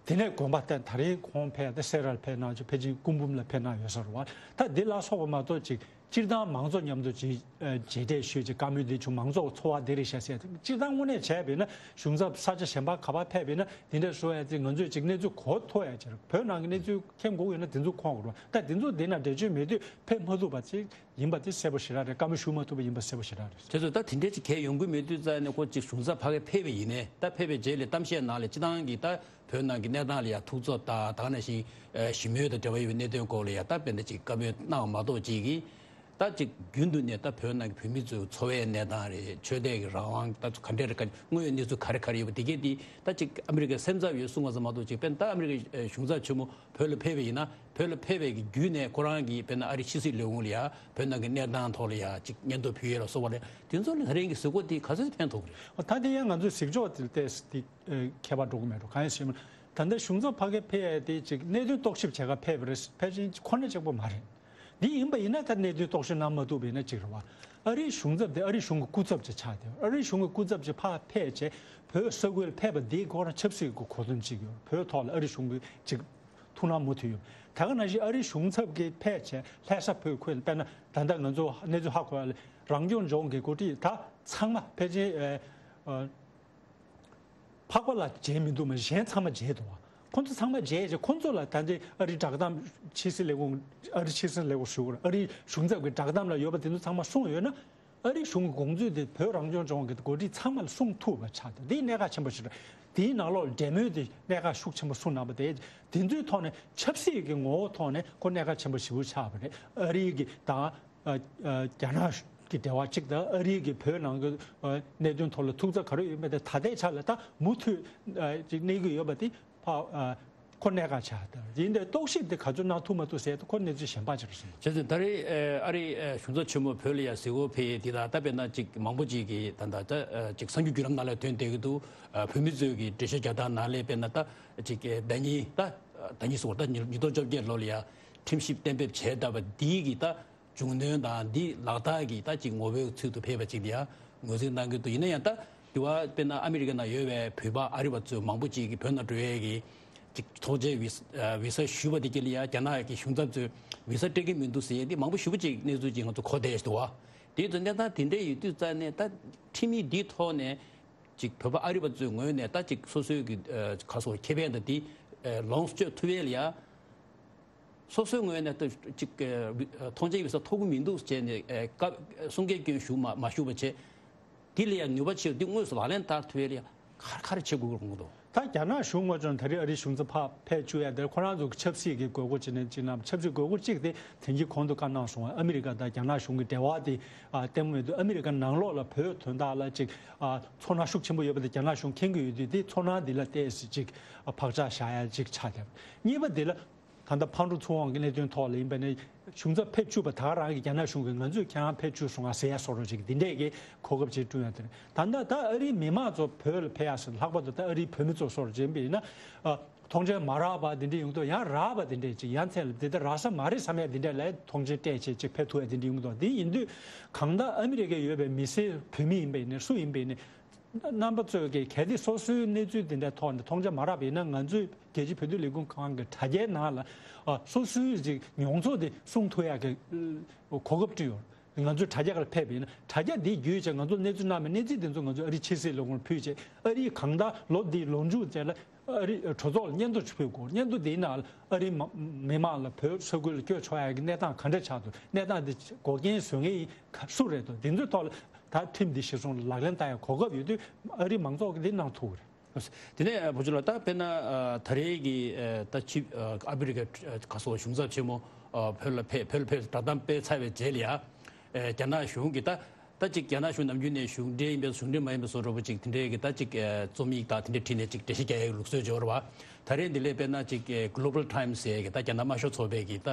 དེ་ནས་དགོན་པ་དེ་ད་རིང་ཁོང་ཕེབས་ཏེ་སེ་ར་ལ་ཕེབས་གནང་བྱུང་། ཕལ་ཆེར་སྐུ་འབུམ་ལ་ཕེབས་གནང་ཡོད་ས་རེད་བ། ད་འདི་ལ་སོགས་པ་མ་གཏོགས་ཅིག་ སྤྱིར་བཏང་མང་ཚོགས་མཉམ་དུ་མཇལ་མཇལ་འཕྲད་ཞུས་ཅིག་བཀའ་མོལ་འདི་བྱུང་། མང་ཚོགས་ཚོར་བ་འདི་རེད་ཤག་ཟེར། སྤྱིར་བཏང་དངོས་གནས་བྱས་པས་ན་གཞུང་ཚབ་ས་ཆ་གཞན་པ་ག་པར་ཕེབས་པས་ན་འདི་འདྲ་བཟོ་ཡ་ཅིག་ང་ཚོས་ཅིག་གནས་ཚུལ་གོ་ཐུབ་ཡ་ཅིག་རེད། བོད་ནང་གི་གནས་ཚུལ་མཁྱེན་དགོས་ཡོད་ན་འདི་ཚོ་མཁྱེན་དགོས་རེད། ད་འདི་ཚོ་འདི་ན་འགྲེལ་བརྗོད་མེད་དུས་ཕེབས་མ་ཐུབ་པ་ཅིག་ཡིན་པ་དེ་གསལ་པོ་ཞེ་དྲག་རེད། བཀའ་མོལ་ཞུ་མ་ཐུབ་པ་ཡིན་པ་གསལ་པོ་ཞེ་དྲག་རེད། དེ་ཚོ་ད་དེ་འདྲའི་ཅིག་གལ་ཡོང་གི་མེད་དུས་ཙང་ནས་ཁོ་ཅིག་གཞུང་ཚབ་ཕ་གིར་ཕེབས་པ་ཡིན་ནའི། ད་ཕེབས་པའི་རྗེས་ལ་གཏམ་བཤད་ནང་ལ་སྤྱིར་བཏང་གི་ད་བོད་ནང་གི་གནས་སྟངས་ལ་ཡ་ཐུགས་འཚབ་དང་། ད་ག་ནང་བཞིན་ཨ་ཞི་མོལ་དང་འབྲེལ་བ་ཡོད་པའི་གནད་དོན་སྐོར་ལ་ཡ་ད་དཔེར་ན་ཅིག་བཀའ་མོལ་གནང་བ་མ་གཏོགས་ཅིག་གིས་ད་ཅིག་རྒྱུན་དུ་ནས་ད་བོད་ནང་གི་བོད་མི་ཚོའི་འཚོ་བའི་གནས་སྟངས་རེད། ཆོས་དད་ཀྱི་རང་དབང་ད་ག་འདྲ་རེད། ག་དངོས་ཡོད་གནས་ཚུལ་ག་རེ་ག་རེ་ཡོད་པ་དེ་གས་དེ་ད་ཅིག་ཨ་མི་རི་ཀའི་སེམས་འཚབ་ཡོད་གསུང་བ་ཙམ་མ་གཏོགས་ཅིག་དཔེར་ན་ད་ཨ་མི་རི་ཀའི་གཞུང་ཚབ་ཆེན་མོ་བོད་ལ་ཕེབས་པ་ཡིན་ན། བོད་ལ་ཕེབས་པའི་གི་བརྒྱུད་ནས་ཁོ་རང་གིས་དཔེར་ན་ཨ་རིའི་ཕྱི་སྲིད་ལས་ཁུངས་ལ་ཡ་བོད་ནང་གི་གནས་སྟངས་ཐོག་ལ་ཡ་ཅིག་སྙན་ཐོ་ཕུལ་ཡས་ལ་སོགས་པ་རེད། དེ་ཚོ་ལ་ད་རིང་གི་གཟིགས་སྐོར་དེ་ག་ཚོད་ཕན་ཐོགས་ཀྱི་རེད། ད་དེ་ཡང་ང་ཚོའི་གཟིགས་ཕྱོགས་དེ་ལ་བལྟས་ཏེ་ཨེ་ཁྱད་པར་འགྲོ་གི་མེད་འགྲོ། གང་ཡིན་ཟེར་ན་ད་ལྟ་གཞུང་ཚབ་ཕ་གིར་ཕེབས་ཡས་དེ་ཅིག་གནད་དོན་རྟོག་ཞིབ་བྱེད་གར་ཕེབས་པ་རེད། ཕལ་ཆེར་ཁོ་ན་གཅིག་པོ་མ་རེད། འདི་ཡིན་པ་ཡིན་ན་ད་གནད་དོན་རྟོག་ཞིབ་གནང་མ་ཐུབ་པ་ཡིན་ན་ཅིག་རེད་བ། ཨ་རིའི་གཞུང་ཚབ་དེ་ཨ་རིའི་གཞུང་གི་སྐུ་ཚབ་ཅིག་ཆགས་བསྡད། ཨ་རིའི་གཞུང་གི་སྐུ་ཚབ་ཅིག་ཕར་ཕེབས་བྱས་བོད་ས་ཁུལ་ལ་ཕེབས་པ་འདི་ཁོ་རང་ཆབ་སྲིད་ཀྱི་གོ་དོན་ཅིག་ཡོད། བོད་ཐོག་ལ་ཨ་རིའི་གཞུང་གི་ཅིག་ཐུགས་སྣང་མུ་མཐུད་ཡོད། ད་ག་ནང་བཞིན་ཨ་རིའི་གཞུང་ཚབ་ཀྱིས་ཕེབས་བྱས་ལྷ་ས་བོད་ཁུལ། དཔེར་ན་ད་ལྟ་ང་ཚོ་གནས་ཚུལ་ཧ་གོ་ཡ་ལ་རང་སྐྱོང་ལྗོངས་ཀྱི་འགོ་ཁྲིད་ད་ཚང་མ་ཕལ་ཆེར་ཨེ་ཨ་འཕགས་པ་ལགས་མཇལ་མི་འདུག་མ་གཞན་ཚང་མ་མཇལ་འདུག་བ། ཁོང་ཚོ་ཚང་མ་མཇལ་བྱས་ཁོང་ཚོ་ལ་ད་ལྟའི་ཨ་རིའི་བསྒྲགས་གཏམ་ཕྱི་སྲིད་ལས་ཁུངས། ཨ་རི་ཕྱི་སྲིད་ལས་ཁུངས་ཞུ་དགོས་རེད། ཨ་རིའི་གཞུང་ཚབ་ཀྱི་བསྒྲགས་གཏམ་ལ་ཡོད་པ་དེ་ཚོ་ཚང་མ་གསུངས་ཡོད་ན། ཨ་རིའི་གཞུང་གི་དགོངས་ཚུལ་དེ་བོད་རང་སྐྱོང་ལྗོངས་ཀྱི་འགོ་ཁྲིད་ཚང་མ་ལ་གསུང་ཐུབ་པ་ཆགས་འདུག་འདི་གནད་འགག་ཆེན་པོ་ཞིག་རེད། དེའི་ནང་ལོགས་ལ་འབྲེལ་མོལ་དེ་གནད་འགག་ཤུགས་ཆེན་པོ་གསུངས་གནང་བ་དེ། དེ་ཚོའི་ཐོག་ནས་ཆབ་སྲིད་ཀྱི་ངོ་བོ་ཐོག་ནས་ཁོ་གནད་འགག་ཆེན་པོ་ཞེ་པོ་ཆགས་པ་རེད། ཨ་རི་གི་དང་ཨ་ཨ་རྒྱ་ནག་གི་འབྲེལ་བ་གཅིག་དང་། ཨ་རི་གི་བོད་ནང་གི་ཨ་གནད་དོན་ཐོག་ལ་ཐུགས་འཚབ་ག་རེ་ཡོད་མེད་དེ་ད་ལྟའི་ཆ་ལ་ད་མུ་མཐུད་ཨ་ཅིག་གནས་ཀྱི་ཡོད་པ་དེ་ཕ་ཨ་ཁོ་གནད་འགག་ཆགས། ད་ཡིན་དེ་རྟོག་ཞིབ་དེ་ག་ཚོད་གནང་ཐུབ་མ་ཐུབ་ཟེར་ད་ཁོ་གནས་ཚུལ་གཞན་པ་ཅིག་རེད་གསུངས། བྱས་ཙང་ད་རེས་ཨ་རི་གཞུང་ཚབ་ཆེན་མོ་བོད་ལ་ཡ་གཟིགས་སྐོར་ཕེབས་ཡས་དེ་དང་། ད་དཔེར་ན་ཅིག་མང་པོ་ཅིག་གིས་ད་ད་ད་ཅིག་གསར་འགྱུར་བརྒྱུད་ལམ་ནང་ལ་ཐོན་བསྡད་ཀྱི་འདུག་བོད་མི་ཚོས་ཀྱི་འགྲེལ་བཤད་རྒྱག་སྟངས་ནང་ལ་དཔེར་ན་ད་ཅིག་ཟླ་ཉིན་ད་ཟླ་ཉིན་སོང་ད་ཉིས་སྟོང་བཅོ་བརྒྱད་ལོ་ལ་ཡ་ཁྲིམས་ཞིབ་གཏན་འབེབས་བྱས་བསྡད་པ་འདི་གི་ད་མཇུག་གནོན་དང་འདི་ལག་བསྟར་གྱི་ད་ཅིག་ངོ་བོའི་ཚུལ་དུ་ཕེབས་པ་ཅིག་ལ་ཡ་ངོས་འཛིན་གནང་གི་འདུག་ཡིན་ན་ཡང་ད་དེ་བ་དཔེར་ན་ཨ་མི་རི་ཀ་ནང་ཡོད་པའི་བོད་པ་ཨ་རི་བ་ཚོས་མང་པོ་ཅིག་གིས་བོད་ནང་འགྲོ་ཡས་ཀྱི་ཅིག་ཐོངས་མཆན་བི་ས་ཨ་བི་ས་ཞུས་པ་དེ་གྱད་ལ་ཡ་རྒྱ་ནག་གི་གཞུང་ཚབ་ཚོས་བི་ས་སྤྲད་ཀྱི་མི་འདུག་ཟེར་ཡས་དེ་མང་པོ་ཞེ་པོ་ཅིག་གནས་ཚུལ་ཅིག་ང་ཚོ་གོ་བསྡད་འདུག་བ། དེ་ཚོ་གནས་སྟངས་དེ་འདྲ་ཡོད་དུས་ཙང་ནས་ད་ཁྲིམས་ཡིག་འདིའི་ཐོག་ནས་ཅིག་བོད་པ་ཨ་རི་བ་ཚོའི་ངོས་ནས་ད་ཅིག་སོ་སོའི་གི་ཨ་ག་སོ་ཁེ་ཕན་དང་དེ་ཨ་ལོངས་སྤྱོད་ཐུབ་ཡས་ལ་ཡ། སོ་སོའི་ངོས་ནས་ད་ཅིག་ཨ་ཐོངས་མཆན་བི་ས་ཐོབ་ཀྱི་མི་འདུག་ཟེར་ནས་ཨ་བཀའ་གསུང་སྐད་སྐྱོན་ཞུ་མ་མ་ཞུ་བ་བྱས། དེ་ལ་ཡང་ནུས་པ་ཆེ་འདི་དངོས་སུ་ལག་ལེན་བསྟར་ཐུབ་ཡས་ལ་ཡང་ག་རེ་ག་རེ་བྱེད་དགོས་ཀྱི་རེད་འདུག་ད་རྒྱ་ནག་གཞུང་ངོས་ནས་ད་རེས་ཨ་རིའི་གཞུང་ཚབ་ཕར་ཕེབས་བཅུག་ཡ་དེར་ཁོ་རང་ཚོ་གི་ཆབ་སྲིད་ཀྱི་དགོས་མཁོ་ཅིག་ནས་ཅིག་གནང་། ཆབ་སྲིད་དགོས་མཁོ་གཅིག་དེ་དེང་གི་གོང་དུ་བཀའ་གནང་སོང་བ། ཨ་མི་རི་ཀ་དང་རྒྱ་ནག་གཞུང་གི་འབྲེལ་བ་དེ་ཨ་བརྟན་པོ་མེད་དུས་ཨ་མི་རི་ཀ་ནང་ལོགས་ལ་བོད་དོན་དག་ལ་ཅིག་ཨ་ཚོར་སྣང་ཤུགས་ཆེན་པོ་ཡོད་པ་དེ་རྒྱ་ནག་གཞུང་མཁྱེན་གྱི་ཡོད་དུས་དེ་ཚོར་སྣང་དེ་ལ་བལྟས་ཏེ་ཅིག་ཨ་བག་ཆགས་བཞག་ཡ་ཅིག་ཆགས་བསྡད། གཉིས་པ་དེ་ལ། ད་ལྟ་ཕག་གྲུ་ཚུར་འོང་གི་གནད་དོན་ཐོག་ལ་ཡིན་པ་ནི་གཞུང་ཚབ་ཕེབས་བཅུག་པ་ད་ག་རང་གི་རྒྱ་ནག་གཞུང་གིས་ང་ཚོས་ཁྱེད་རང་ཕེབས་བཅུག་སོང་ང་ཟེར་ཡ་བཟོ་འདྲ་ཅིག་འདི་འདྲས་ཀྱི་གོ་སྐབས་ཅིག་བསྐྲུན་ཡ་དེ་རེད། ད་ལྟ་ད་ཨ་རིའི་མི་མང་ཚོ་བོད་ལ་ཕེབས་ཡ་ཟེར། ལྷག་པར་དུ་ད་ཨ་རིའི་བོད་མི་ཚོ་བཟོ་འདྲ་ཅིག་ཡིན་པ་ཡིན་ན་ཨ་ཐོངས་མཆན་མ་རག་པ་འདི་འདྲས་ཡོང་དུས་ཡང་རག་པ་འདི་འདྲས་ཅིག་ཡ་མཚན་ལ་འདི་ལྟ་རག་ས་མ་རེད་བསམ་ཡ་འདི་འདྲས་ལ་ཐོངས་མཆན་སྤྲད་བྱས་ཅིག་ཕེབས་ཐུབ་ཡ་འདི་འདྲས་ཡོང་གི་འདུག་འདི་ཡིན་དུས་གང་ལྟར་ཨ་མི་རི་ཀའི་ཡོད་པའི་མི་སེར་བོད་མི་ཡིན་པ་ཡིན་ནའི་སུ་ཡིན་པ་ཡིན་ནའི། རྣམ་པ་ཚོས་ཀྱི་གལ་ཏེ་སོ་སོའི་གནས་ཚུལ་དེ་འདྲའི་ཐོག་ནས་ཐོངས་མཆན་མ་རག་པ་ཡིན་ན་ང་ཚོའི་རྒྱལ་སྤྱིའི་བོད་དོན་ལས་ཁུངས་ཁང་གི་དྲ་རྒྱའི་ནང་ལ་ཨ་སོ་སོའི་ཅིག་མྱོང་ཚོར་དེ་གསུང་ཐུབ་ཡག་གི་གོ་སྐབས་བསྐྲུན་ཡོད། ང་ཚོའི་དྲ་རྒྱ་ཁག་ལ་ཕེབས་པ་ཡིན་ན་དྲ་རྒྱ་འདི་བརྒྱུད་བྱས་ང་ཚོ་གནས་ཚུལ་གནང་བའི་གནས་ཚུལ་དེ་ཚོ་ང་ཚོ་ཨ་རིའི་ཕྱི་སྲིད་ལས་ཁུངས་ལ་ཕུལ་བྱས་ཨ་རིས་གང་ལྟར་ལོ་འདིའི་ལོ་མཇུག་ཙམ་ལ་ཨ་རིའི་གྲོས་ཚོགས་ལ་སྙན་ཐོ་ཅིག་ཕུལ་དགོས། སྙན་ཐོ་འདིའི་ནང་ལ་ཨ་རིའི་མི་མང་ལ་བོད་ས་ཁུལ་ལ་བསྐྱོད་ཆོག་ཡག་གི་གནས་སྟངས་ག་འདྲ་ཆགས་འདུག་གནས་སྟངས་འདི་འགོག་རྐྱེན་བཟོ་མཁན་ཡིན་ག་སུ་རེད་འདུག་འདི་ཚོའི་ཐོག་ལ། ད་ཁྲིམས་འདི་གཞིར་བཟུང་ལག་ལེན་བསྟར་ཡ་གོ་སྐབས་ཡོད་དུས་ཨ་རིའི་མང་ཚོགས་ཀྱིས་འདི་གནང་ཐུབ་ཀྱི་རེད། དེ་ནས་བུ་ཆུ་ལགས་ད་དཔེར་ན་ད་རེས་ཀྱི་ད་ཕྱི་ཨ་མི་རི་ཀའི་ག་སོ་གཞུང་ཚབ་ཆེན་མོ་བོད་ལ་ཕེབས་བོད་ལ་ཕེབས་བསྒྲགས་གཏམ་སྤེལ་ཚར་བའི་རྗེས་ལ་ཡ་རྒྱ་ནག་གཞུང་གིས་ད་ད་ཅིག་རྒྱ་ནག་གཞུང་ནམ་རྒྱུན་ནས་གཞུང་འབྲེལ་ཡིན་པའི་གཞུང་འབྲེལ་མ་ཡིན་པའི་བཟོ་འདྲ་པོ་ཅིག་དེ་འདྲའི་གི་ད་ཅིག་རྩོམ་ཡིག་དང་དེ་འདྲ་བྲིས་ནས་ཅིག་འགྲེལ་བཤད་རྒྱག་ཡའི་ལུགས་སྲོལ་འབྱོར་བ། ད་རེས་འདི་ལས་དཔེར་ན་ཅིག་Global Times་ཟེར་གི་ད་རྒྱ་ནག་དམར་ཤོག་ཚོགས་པའི་གི་ད་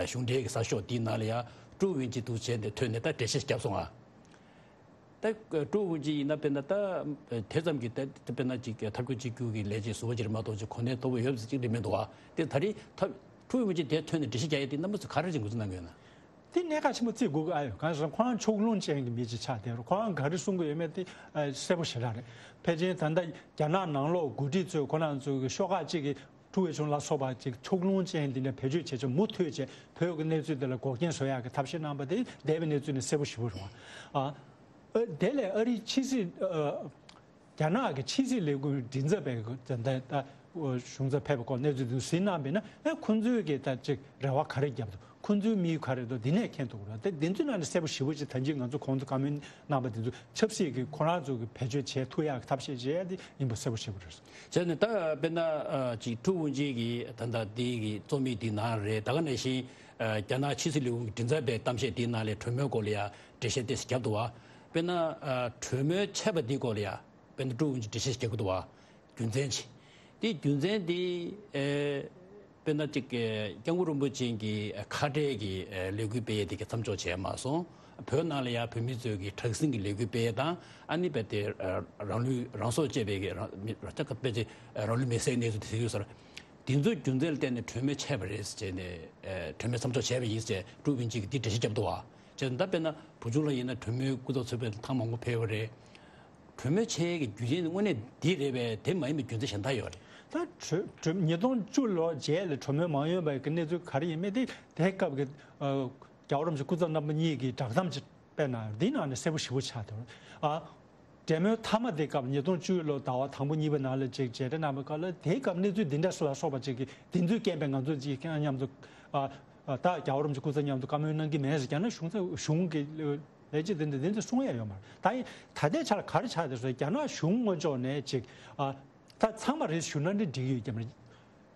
གཞུང་འབྲེལ་གི་གསར་ཤོག་དེའི་ནང་ལ་ཡ་ཀྲུའུ་ཝུན་ཅི་འདུག་བྱས་ནས་ཐོན་ནས་ད་འགྲེལ་བཤད་བརྒྱབ་སོང་ང་། ད་ཀྲུའུ་ཝུན་ཅི་ཡིན་ན་དཔེར་ན་ད་དེ་ཙམ་གྱི་ད་དཔེར་ན་ཅིག་ཐབས་སྐྱོ་གཅིག་གྱུར་གྱི་ལས་བྱེད་ཟུར་པ་ཅིག་རེད་མ་གཏོགས་ཅིག་གོ་གནས་མཐོ་པོ་ཡོད་ཟེར་ཅིག་རེད་མི་འདུག་ཨ། དེ་ད་རེས་ཐབས་ཀྲུའུ་ཝུན་ཅི་དེ་ཐོན་ནས་འགྲེལ་བཤད་རྒྱག་ཡས་དེ་རྣམ་པ་ཚོས་ག་རེ་ཅིག་ངོས་འཛིན་གནང་གི་ཡོད་ན། དེ་གནད་འགག་ཆེན་པོ་བརྩི་དགོས་ཀྱི་ཨ་ཡོད། གང་ཟེར་ན་ཁོ་རང་ཕྱོགས་ལྷུང་ཅན་གྱི་མི་ཅིག་ཆགས་བསྡད་རེད། ཁོ་རང་ག་རེ་གསུང་གི་ཡོད་མེད་དེ་ཨ་གསལ་པོ་ཞེ་དྲག་རེད། ཕལ་ཆེར་ད་ལྟ་རྒྱ་ནག་ནང་ལོགས་འགོ་ཁྲིད་ཚོས་ཁོ་རང་ཚོའི་གི་ཤོག་ཁག་ཅིག་གི་ ཀྲུའུ་ཝེ་ཆུན་ལ་སོགས་པ་ཅིག་ཕྱོགས་ལྷུང་ཅན་འདི་འདྲ་བེད་སྤྱོད་བྱས་ཆོག་མུ་མཐུད་བྱས་བོད་ཀྱི་གནས་ཚུལ་འདི་ལ་འགོག་རྐྱེན་བཟོ་ཡག་གི་ཐབས་ཤེས་གནང་པ་དེ་འདས་པའི་གནས་ཚུལ་ནས་གསལ་པོ་ཞེ་པོ་རེད་བ། ཨ། ཨ། དེ་ལས་ཨ་རིའི་ཕྱི་སྲིད། ཨ། རྒྱ་ནག་གི་ཕྱི་སྲིད་ལས་ཁུངས་མགྲིན་ཚབ་པས་ད་ལྟ་གཞུང་ཚབ་ཕེབས་པའི་སྐོར་གནས་ཚུལ་དེ་ཚོ་གཟིགས་གནང་བས་ན། ཨ། ཁོང་ཚོའི་གི་ད་ཅིག་རེ་བ་ག་རེ་བརྒྱབ་འདུག་ཁོང་ཚོའི་དམིགས་ཡུལ་ག་རེ་འདུག་འདི་ནས་མཁྱེན་ཐུབ་ཀྱི་རེད། དེ་འདི་ཚོའི་ནང་ནས་གསལ་པོ་ཞེ་པོ་ཅིག་ད་གིན་ང་ཚོ་གོང་དུ་བཀའ་མོལ་གནང་པ་དེ་ཚོ་ཆབ་སྲིད་ཀྱི་ཁོ་རང་ཚོ་གི་བེད་སྤྱོད་བྱེད་ཐུབ་ཡག་གི་ཐབས་ཤེས་བྱེད་ཡག་དེ་ཡིན་པ་གསལ་པོ་ཞེ་པོ་རེད། བྱས་ནས་ད་དཔེར་ན་ཨ་ཅིག་ཀྲུའུ་ཝུན་ཅི་གིས་ད་ལྟ་འདི་གི་གཙོ་མི་འདི་ནང་རེད། ད་ག་ནང་བཞིན་ཨ་རྒྱ་ནག་ཕྱི་སྲིད་ལས་ཁུངས་ཀྱི་མགྲིན་ཚབ་པའི་གཏམ་བཤད་འདི་ནང་ལ་གྲོས་མོལ་སྐོར་ལ་ཡང་འགྲེལ་བཤད་ཏོག་ཙམ་བརྒྱབ་འདུག་བ། དཔེར་ན་ཨ་གྲོས་མོལ་བྱས་པ་འདི་སྐོར་ལ་ཡང་དཔེར་ན་ཀྲུའུ་ཝུན་ཅི་འགྲེལ་བཤད་བརྒྱབ་ཀྱི་འདུག་བ། རྒྱུ་མཚན་ཅི། དེ་རྒྱུ་མཚན་དེ་ཨེ་དཔེར་ན་ཅིག་ཨེ་སྐྱབས་མགོན་རིན་པོ་ཆེ་གི་ཨེ་ཁ་བྲལ་གྱི་ཨེ་ལས་འགུལ་སྤེལ་ཡས་དེ་གི་མཚམས་འཇོག་བྱས་མ་སོང་། བོད་ནང་ལ་ཡང་བོད་མི་ཚོས་ཀྱི་དྲག་ཟིང་གི་ལས་འགུལ་སྤེལ་ཡས་དང་། ཨ་ནི་རྦད་དེ་ཨེ་རང་ལུས་རང་སྲོག་བཅད་པའི་གི་རང་མི་རང་ཅག་གི་དཔེ་ཆ་ཨེ་རང་ལུས་མེར་སྲེག་གནས་ཚུལ་དེ་གཟིགས་ཡོད་ས་རེད། དེ་ཚོའི་རྒྱུ་མཚན་ལ་བརྟེན་ནས་གྲོས་མོལ་བྱས་པ་རེད་ཟེར་བྱས་ནས་ཨེ་གྲོས་མོལ་མཚམས་འཇོག་བྱས་པ་ཡིན་ཟེར་ཀྲུའུ་ཝུན་ཅི་གིས་དེ་འགྲེལ་བཤད་བརྒྱབ་འདུག་བ། བྱས་ཙང་ད་དཔེར་ན་བུ་ཆུང་ལགས་ཡིན་ན་གྲོས་མོལ་སྐུ་ཚབ་ཚོགས་པའི་ཐེངས་མང་པོ་ཕེབས་པ་རེད། གྲོས་མོལ་བྱེད་ཡས་ཀྱི་རྒྱུ་རྐྱེན་དངོས་གནས་འདི་རེད་པས། དེ་མ་ཡིན་པའི་རྒྱུ་མཚན་གཞན་དག་ཡོད་རེད། ད་གྲོས་གྲོས་ཉིས་སྟོང་བཅུ་ལོ་རྗེས་ལ་གྲོས་མོལ་མ་ཡོང་བའི་གི་གནས་ཚུལ་ག་རེ་ཡིན་མིན་དེ་དེའི་སྐབས་ཀྱི་ཨ་རྒྱལ་བ་རིན་པོ་ཆེ་སྐུ་ཚབ་རྣམ་པ་གཉིས་ཀྱི་བསྒྲགས་གཏམ་ཅིག་སྤེལ་གནང་ཡོད། འདིའི་ནང་ནས་གསལ་པོ་ཞེ་པོ་ཆགས་འདུག་ཨ། གྲོས་མོལ་མཐའ་མ་དེ་སྐབས་ཉིས་སྟོང་བཅུ་ལོ་ཟླ་བ་དང་པོ་གཉིས་པའི་ནང་ལ་ཅིག་མཇལ་འཕྲད་གནང་བའི་སྐབས་ལ། དེའི་སྐབས་གནས་ཚུལ་འདི་འདྲ་སོགས་ལ་སོགས་པ་ཅིག་གི་དེ་ཚོའི་རྐྱེན་པས་ང་ཚོ་ཅིག་མཉམ་དུ་ཨ་ཨ་ད་རྒྱལ་བ་རིན་པོ་ཆེ་སྐུ་ཚབ་མཉམ་དུ་བཀའ་མོལ་གནང་གི་མེད་ཟེར། རྒྱ་ནག་གཞུང་ཚབ་གཞུང་གི་ལས་བྱེད་དེ་འདྲ་དེ་ཚོས་གསུང་ཡ་ཡོད་མ་རེད། ད་ཡིན་ད་ལྟའི་ཆ་ལ་ག་རེ་ཆགས་བསྡད་སོང་། རྒྱ་ནག་གཞུང་ངོས་ཕྱོགས་ནས་ཅིག་ཨ་ད་ཚང་མ་རེད་ཞུ་ན་འདི་འགྲིག་ཡོད་ཀྱི་མ་རེད།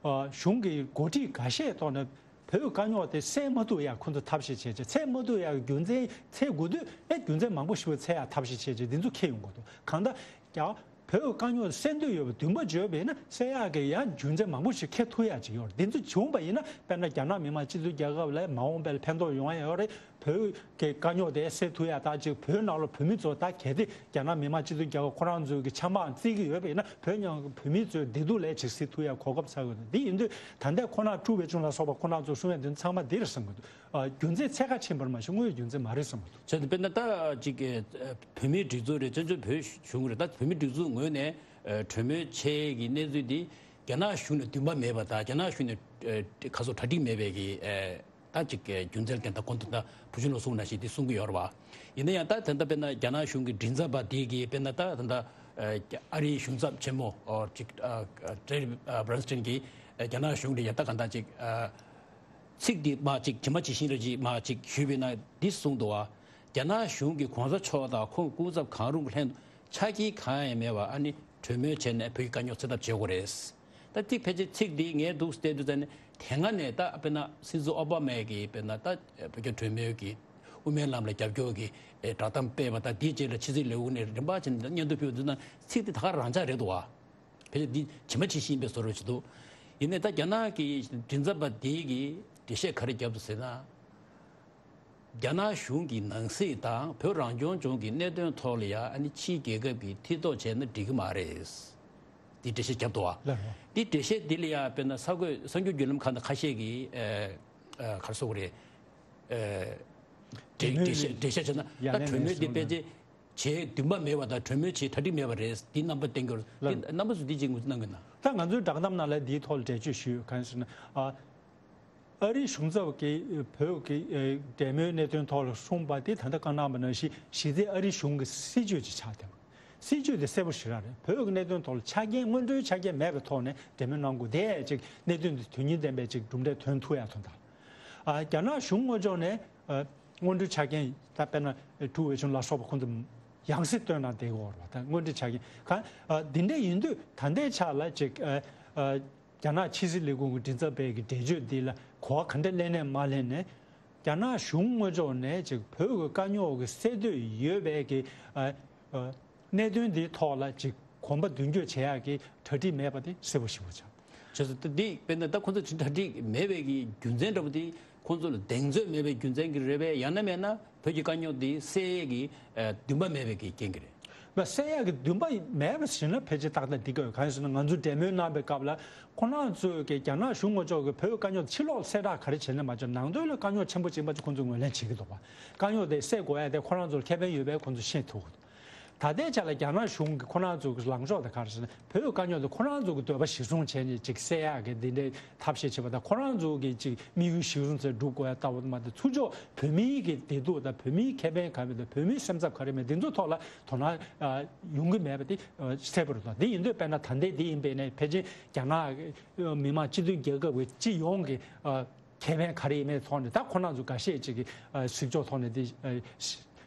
ཨ་གཞུང་གི་འགོ་ཁྲིད་འགའ་ཤས་ཐོག་ནས་བོད་དཀའ་རྙོག་དེ་སེལ་མ་ཐུབ་ཡ་ཁོང་ཚོ་ཐབས་ཤེས་བྱས་བྱས། སེལ་མ་ཐུབ་ཡ་གི་རྒྱུ་མཚན་འཚོལ་དགོས་དུས། ཨེ་རྒྱུ་མཚན་མང་པོ་ཞིག་འཚོལ་ཡ་ཐབས་ཤེས་བྱས་བྱས་འདི་ཚོ་འཁྱེར་ཡོང་དགོས་འདུག་གང་ལྟར་ཀྱང་བོད་དཀའ་རྙོག་སེལ་འདོད་ཡོད་པའི་འདུན་པ་བརྗོད་པ་ཡིན་ན་སེལ་ཡག་གི་ཡང་རྒྱུ་མཚན་མང་པོ་ཞིག་འཁྱེར་ཐུབ་ཡག་ཅིག་ཡོད་རེད། འདི་ཚོ་བྱུང་བ་ཡིན་ན་དཔེར་ན་རྒྱ་ནག་མི་དམངས་སྤྱི་མཐུན་རྒྱལ་ཁབ་ལ་མ་འོངས་པའི་ལ་ཕན་ཐོགས་ཡོང་ཡ་ཡོད་རེད། བོད་ཀྱི་དཀའ་རྙོག་དེ་སེལ་ཐུབ་ཡ། ད་ཅིག་བོད་ནང་ལ་བོད་མི་ཚོ་ད་གལ་ཏེ་རྒྱ་ནག་མི་དམངས་སྤྱི་མཐུན་རྒྱལ་ཁབ་ཁོ་རང་ཚོའི་གི་ཆབ་འབངས་བརྩི་གི་ཡོད་པ་ཡིན་ན། བོད་ནང་གི་བོད་མི་ཚོའི་བདེ་སྡུག་ལ་ཅིག་གཟིགས་ཐུབ་ཡ་གོ་སྐབས་ཚང་གི་འདུག་འདི་ཡིན་དུས་ད་ལྟའི་ཁོ་ན་ཀྲུའུ་ཝེ་ཆུན་ལ་སོགས་པ་ཁོ་རང་ཚོ་གསུང་ཡ་འདི་ཚང་མ་འདི་རེད་བསམ་གི་འདུག་ཨ་རྒྱུ་མཚན་ཚད་ཁ་ཕྱིན་པར་མ་ཞུ་དངོས་ཡོད་རྒྱུ་མཚན་མ་རེད་བསམ་གི་འདུག་བྱས་ཙང་དཔེར་ན་ད་ཅིག་ཨ་བོད་མིའི་སྒྲིག་འཛུགས་རེད། བཙན་བྱོལ་བོད་གཞུང་རེད། ད་བོད་མིའི་སྒྲིག་འཛུགས་ངོས་ནས་ཨ་གྲོས་མོལ་བྱེད་ཀྱི་གནས་ཚུལ་འདི་རྒྱ་ནག་གཞུང་ནས་འདུན་པ་མེད་པ་དང་། རྒྱ་ནག་གཞུང་ནས་ཨ་ཁ་སོ་གྲ་སྒྲིག་མེད་པའི་གི་ཨ་ད་ཅིག་གི་རྒྱུ་མཚན་ལ་བརྟེན་ད་གོང་དུ་ད་བུ་ཆུང་ལགས་གསུངས་ནང་བཞིན་འདི་གསུང་གི་ཡོད་རེད་བ། ཡིན་ན་ཡང་ད་ད་ལྟ་དཔེར་ན་རྒྱ་ནག་གཞུང་གི་མགྲིན་ཚབ་པ་དེ་གིས་དཔེར་ན་ད་ད་ལྟ་ཨ་ཨ་རིའི་གཞུང་ཚབ་ཆེན་མོ་ཨོ་ཅིག་ཨ་ཨ་ཏེ་རི་ཨ་བྷི་རན་སི་ཊོན་གྱིས་ཨ་རྒྱ་ནག་གཞུང་ལ་ཡ་ད་ག་འདྲ་ཅིག་ཨ་ཚིག་འདི་མ་ཅིག་ཇི་མ་ཇི་བཞིན་རེ་ཅིག་མ་ཅིག་ཞུས་པ་ཡིན་ན་འདི་གསུངས་འདུག་བ། རྒྱ་ནག་གཞུང་གིས་གོང་ས་མཆོག་དང་ཁོང་སྐུ་ཚབ་གང་རུང་གི་ལྷན་དུ་ཆ་རྐྱེན་གང་ཡང་མེད་པར་ཨ་ནི་གྲོས་མོལ་བྱས་ནས་བོད་ཀྱི་དཀའ་རྙོག་སེལ་ཐབས་བྱེད་དགོས་རེད། ད་ཐིག་ཕལ་ཆེར་ཚིག་འདི་ངས་འདུག་བལྟས་དུས་ཙ་ནས་དེ་སྔ་ནས་ད་དཔེར་ན་སྲིད་འཛིན་ཨོ་བྷ་མ་གིས་དཔེར་ན་ད་བོད་རྒྱ་གྲོས་མོལ་གྱི་དབུ་མའི་ལམ་ལ་རྒྱབ་སྐྱོར་གྱི་བསྒྲགས་གཏམ་སྤེལ་བ་དང་། དེའི་རྗེས་ལ་ཕྱི་སྲིད་ལས་ཁུངས་ནས་རིམ་པ་བྱས་ནས་སྙན་ཐོ་ཕུལ་བ་འདི་ན་ཚིག་འདི་ད་ག་རང་འཇགས་རེད་འདུག་བ། ཕལ་ཆེར་འདི་ཇི་མ་ཇི་བཞིན་པའི་བཟོ་འདྲ་ཞིག་འདུག་ཡིན་ནའི་ད་རྒྱ་ནག་གི་མགྲིན་ཚབ་པ་འདི་གིས་འགྲེལ་བཤད་ག་རེ་བརྒྱབ་འདུག་ཟེར་ན། རྒྱ་ནག་གཞུང་གི་ནང་སྲིད་དང་བོད་རང་སྐྱོང་ལྗོངས་ཀྱི་གནད་དོན་ཐོག་ལ་ཡང་ཨ་ནི་ཕྱིའི་རྒྱལ་ཁབ་ཀྱིས་མཐིལ་རྟོགས་བྱས་ན་འགྲིག་གི་མ་རེད། འདི་འགྲེལ་བཤད་བརྒྱབ་འདུག་བ། ལགས་སོ། འདི་འགྲེལ་བཤད་འདི་ལ་ཡང་དཔེར་ན་གསར་འགོད་གསར་འགྱུར་བརྒྱུད་ལམ་ཁག་ནང་ཁ་ཤས་ཀྱིས་ཨ་ཨ་ག་རེ་ཟེར་དགོས་རེད། ཨ་འགྲེལ་འགྲེལ་བཤད་འགྲེལ་བཤད་བྱས་ན་ད་གྲོས་མོལ་འདི་ཕལ་ཆེར་བྱེད་འདུན་པ་མེད་པ་དང་གྲོས་མོལ་བྱེད་གྲ་སྒྲིག་མེད་པ་རེད། འདི་རྣམ་པ་བསྟན་གྱི་ཡོད་རེད། ལགས། འདི་རྣམ་པ་ཚོས་འདི་ཅིག་ངོས་འཛིན་གནང་གི་ཡོད་ན། ད་ང་ཚོའི་བསྒྲགས་གཏམ་ནང་ལ་འདིའི་ཐོག་ལ་འགྲེལ་བརྗོད་ཞུས་ཡོད། གང་ཡིན་ཟེར་ན། ཨ། ཨ་རིའི་གཞུང་ཚབ་ཀྱིས་བོད་ཀྱི་ཨེ་འབྲེལ་མོལ་གནད་དོན་ཐོག་ལ་གསུངས་པ་དེ་ད་ལྟ་བཀའ་གནང་བ་ནང་བཞིན་གཞི་རྩའི་ཨ་རིའི་གཞུང་གི་སྲིད་བྱུས་ཅིག་ཆགས་བསྡད་པ། སྲིད་བྱུས་དེ་གསལ་པོ་ཞེ་དྲག་རེད། བོད་ཀྱི་གནད་དོན་ཐོག་ལ་ཆ་རྐྱེན་སྔོན་འགྲོའི་ཆ་རྐྱེན་མེད་པའི་ཐོག་ནས་འབྲེལ་མོལ་གནང་དགོས། དེ་ཅིག་གནད་དོན་དེ་དོན་སྙིང་ལྡན་པའི་ཅིག་གྲུབ་འབྲས་ཐོན་ཐུབ་ཡག་དོན་དག་ཨ། རྒྱ་ནག་གཞུང་ངོས་ཕྱོགས་ནས་ཨ་སྔོན་འགྲོའི་ཆ་རྐྱེན་ད་དཔེར་ན་ཀྲུའུ་ཝེ་ཆུན་ལ་སོགས་པ་ཁོང་ཚོ་ཡང་སེ་བཏོན་གནང་བསྡད་ཡོད་རེད་བ། ད་སྔོན་འགྲོའི་ཆ་རྐྱེན་གང་ཨ་འདི་འདྲ་ཡིན་དུས་ད་ལྟའི་ཆ་ལ་ཅིག་ཨ་ཨ། རྒྱ་ནག་ཕྱི་སྲིད་ལས་ཁུངས་ཀྱི་མགྲིན་ཚབ་པའི་གི་འགྲེལ་བརྗོད་འདི་ལ་གོ་བ་ག་འདྲ་ལེན་ནས་མ་ལེན་ནས། རྒྱ་ནག་གཞུང་ངོས་ཕྱོགས་ནས་ཅིག་བོད་ཀྱི་དཀའ་རྙོག་གི་སེལ་འདོད་ཡོད་པའི་གི་ཨ་ཨ་གནད་དོན་འདིའི་ཐོག་ལ་ཅིག་གོམ་པ་མདུན་སྐྱོད་བྱེད་ཡག་གི་གྲ་སྒྲིག་མེད་པ་དེ་གསལ་པོ་ཞེ་པོ་ཆགས། བྱས་ཙང་ད་འདི་དཔེར་ན་ད་ཁོང་ཚོ་གྲ་སྒྲིག་མེད་པའི་གི་རྒྱུ་མཚན་འདྲ་པོ་དེ་ཁོང་ཚོ་ལ་གདེང་ཚོད་མེད་པའི་རྒྱུ་མཚན་གྱིས་རེད་པས། ཡང་ན་མེད་ན་བོད་ཀྱི་དཀའ་རྙོག་འདི་སེལ་ཡས་ཀྱི་ཨ་འདུན་པ་མེད་པའི་གི་རྐྱེན་གྱིས་རེད། མ་སེལ་ཡག་གི་འདུན་པ་མེད་པ་ཞིག་ན་ཕལ་ཆེར་ཏག་ཏག་འགྲིག་གི་ཡོད། གང་ཡིན་ཟེར་ན་ང་ཚོས་འབྲེལ་མོལ་གནང་པའི་སྐབས་ལ་ཁོང་རང་ཚོས་ཀྱི་རྒྱ་ནག་གཞུང་ངོས་ཕྱོགས་ཀྱི་བོད་དཀའ་རྙོག་ཕྱི་ལོགས་ལ་གསལ་བསྒྲགས་ག་རེ་བྱས་ནས་མ་བྱུང་། ནང་དོན་ལ་དཀའ་རྙོག་ཆེན་པོ་ཅིག་ཡིན་པ་ཅིག་ཁོང་ཚོས་ངོས་ལེན་བྱེད་ཀྱི་འདུག་པ། དཀའ་རྙོག་དེ་སེལ་དགོས་ཡ་དེ་ཁོང་རང་ཚོར་ཁེ་ཕན་ཡོད་པས་ཁོང་ཚོས་ཤེས་ཐུབ་ཀྱི་འདུག་ད་ལྟའི་ཆ་ལ་རྒྱ་ནག་གཞུང་གི་ཁོ་རང་ཚོ་གི་ལངས་ཕྱོགས་དེ་ག་རེ་ཟེར་ན། བོད་དཀའ་རྙོག་དེ་ཁོ་རང་ཚོ་གི་འདོད་པ་གཞིར་བཟུང་བྱས་ནས་ཅིག་སེལ་ཡག་གི་འདི་འདྲའི་ཐབས་ཤེས་བྱེད་པ་དང་། ཁོ་རང་ཚོ་གི་ཅིག་དམིགས་ཡུལ་གཞིར་བཟུང་བྱས་སྒྲུབ་དགོས་ཡ་ལྟ་བུ་མ་གཏོགས། ཚུར་ཕྱོགས་བོད་མིའི་གི་བདེ་སྡུག་དང་། བོད་མིའི་ཁེ་ཕན་ག་རེ་མེད་དང་། བོད་མིའི་སེམས་འཚབ་ག་རེ་མེད། འདི་ཚོ་ཐོག་ལ་དོ་སྣང་ཡོང་གི་མེད་པ་དེ་གསལ་པོ་རེད་དོ། འདི་ཡིན་དུས་དཔེར་ན་ད་ལྟའི་འདི་ཡིན་པས་ན། ཕལ་ཆེར་རྒྱ་ནག་མི་དམངས་སྤྱི་མཐུན་རྒྱལ་ཁབ་ཀྱི་སྤྱི་ཡོངས་ཀྱི་ཁེ་ཕན་ག་རེ་ཡིན་མིན་ཐོག་ནས། ད་ཁོ་རང་ཚོ་འགའ་ཤས་ཅིག་གིས་ཨ་གཟིགས་ཕྱོགས་ཐོག་ནས་དེ་ཨ་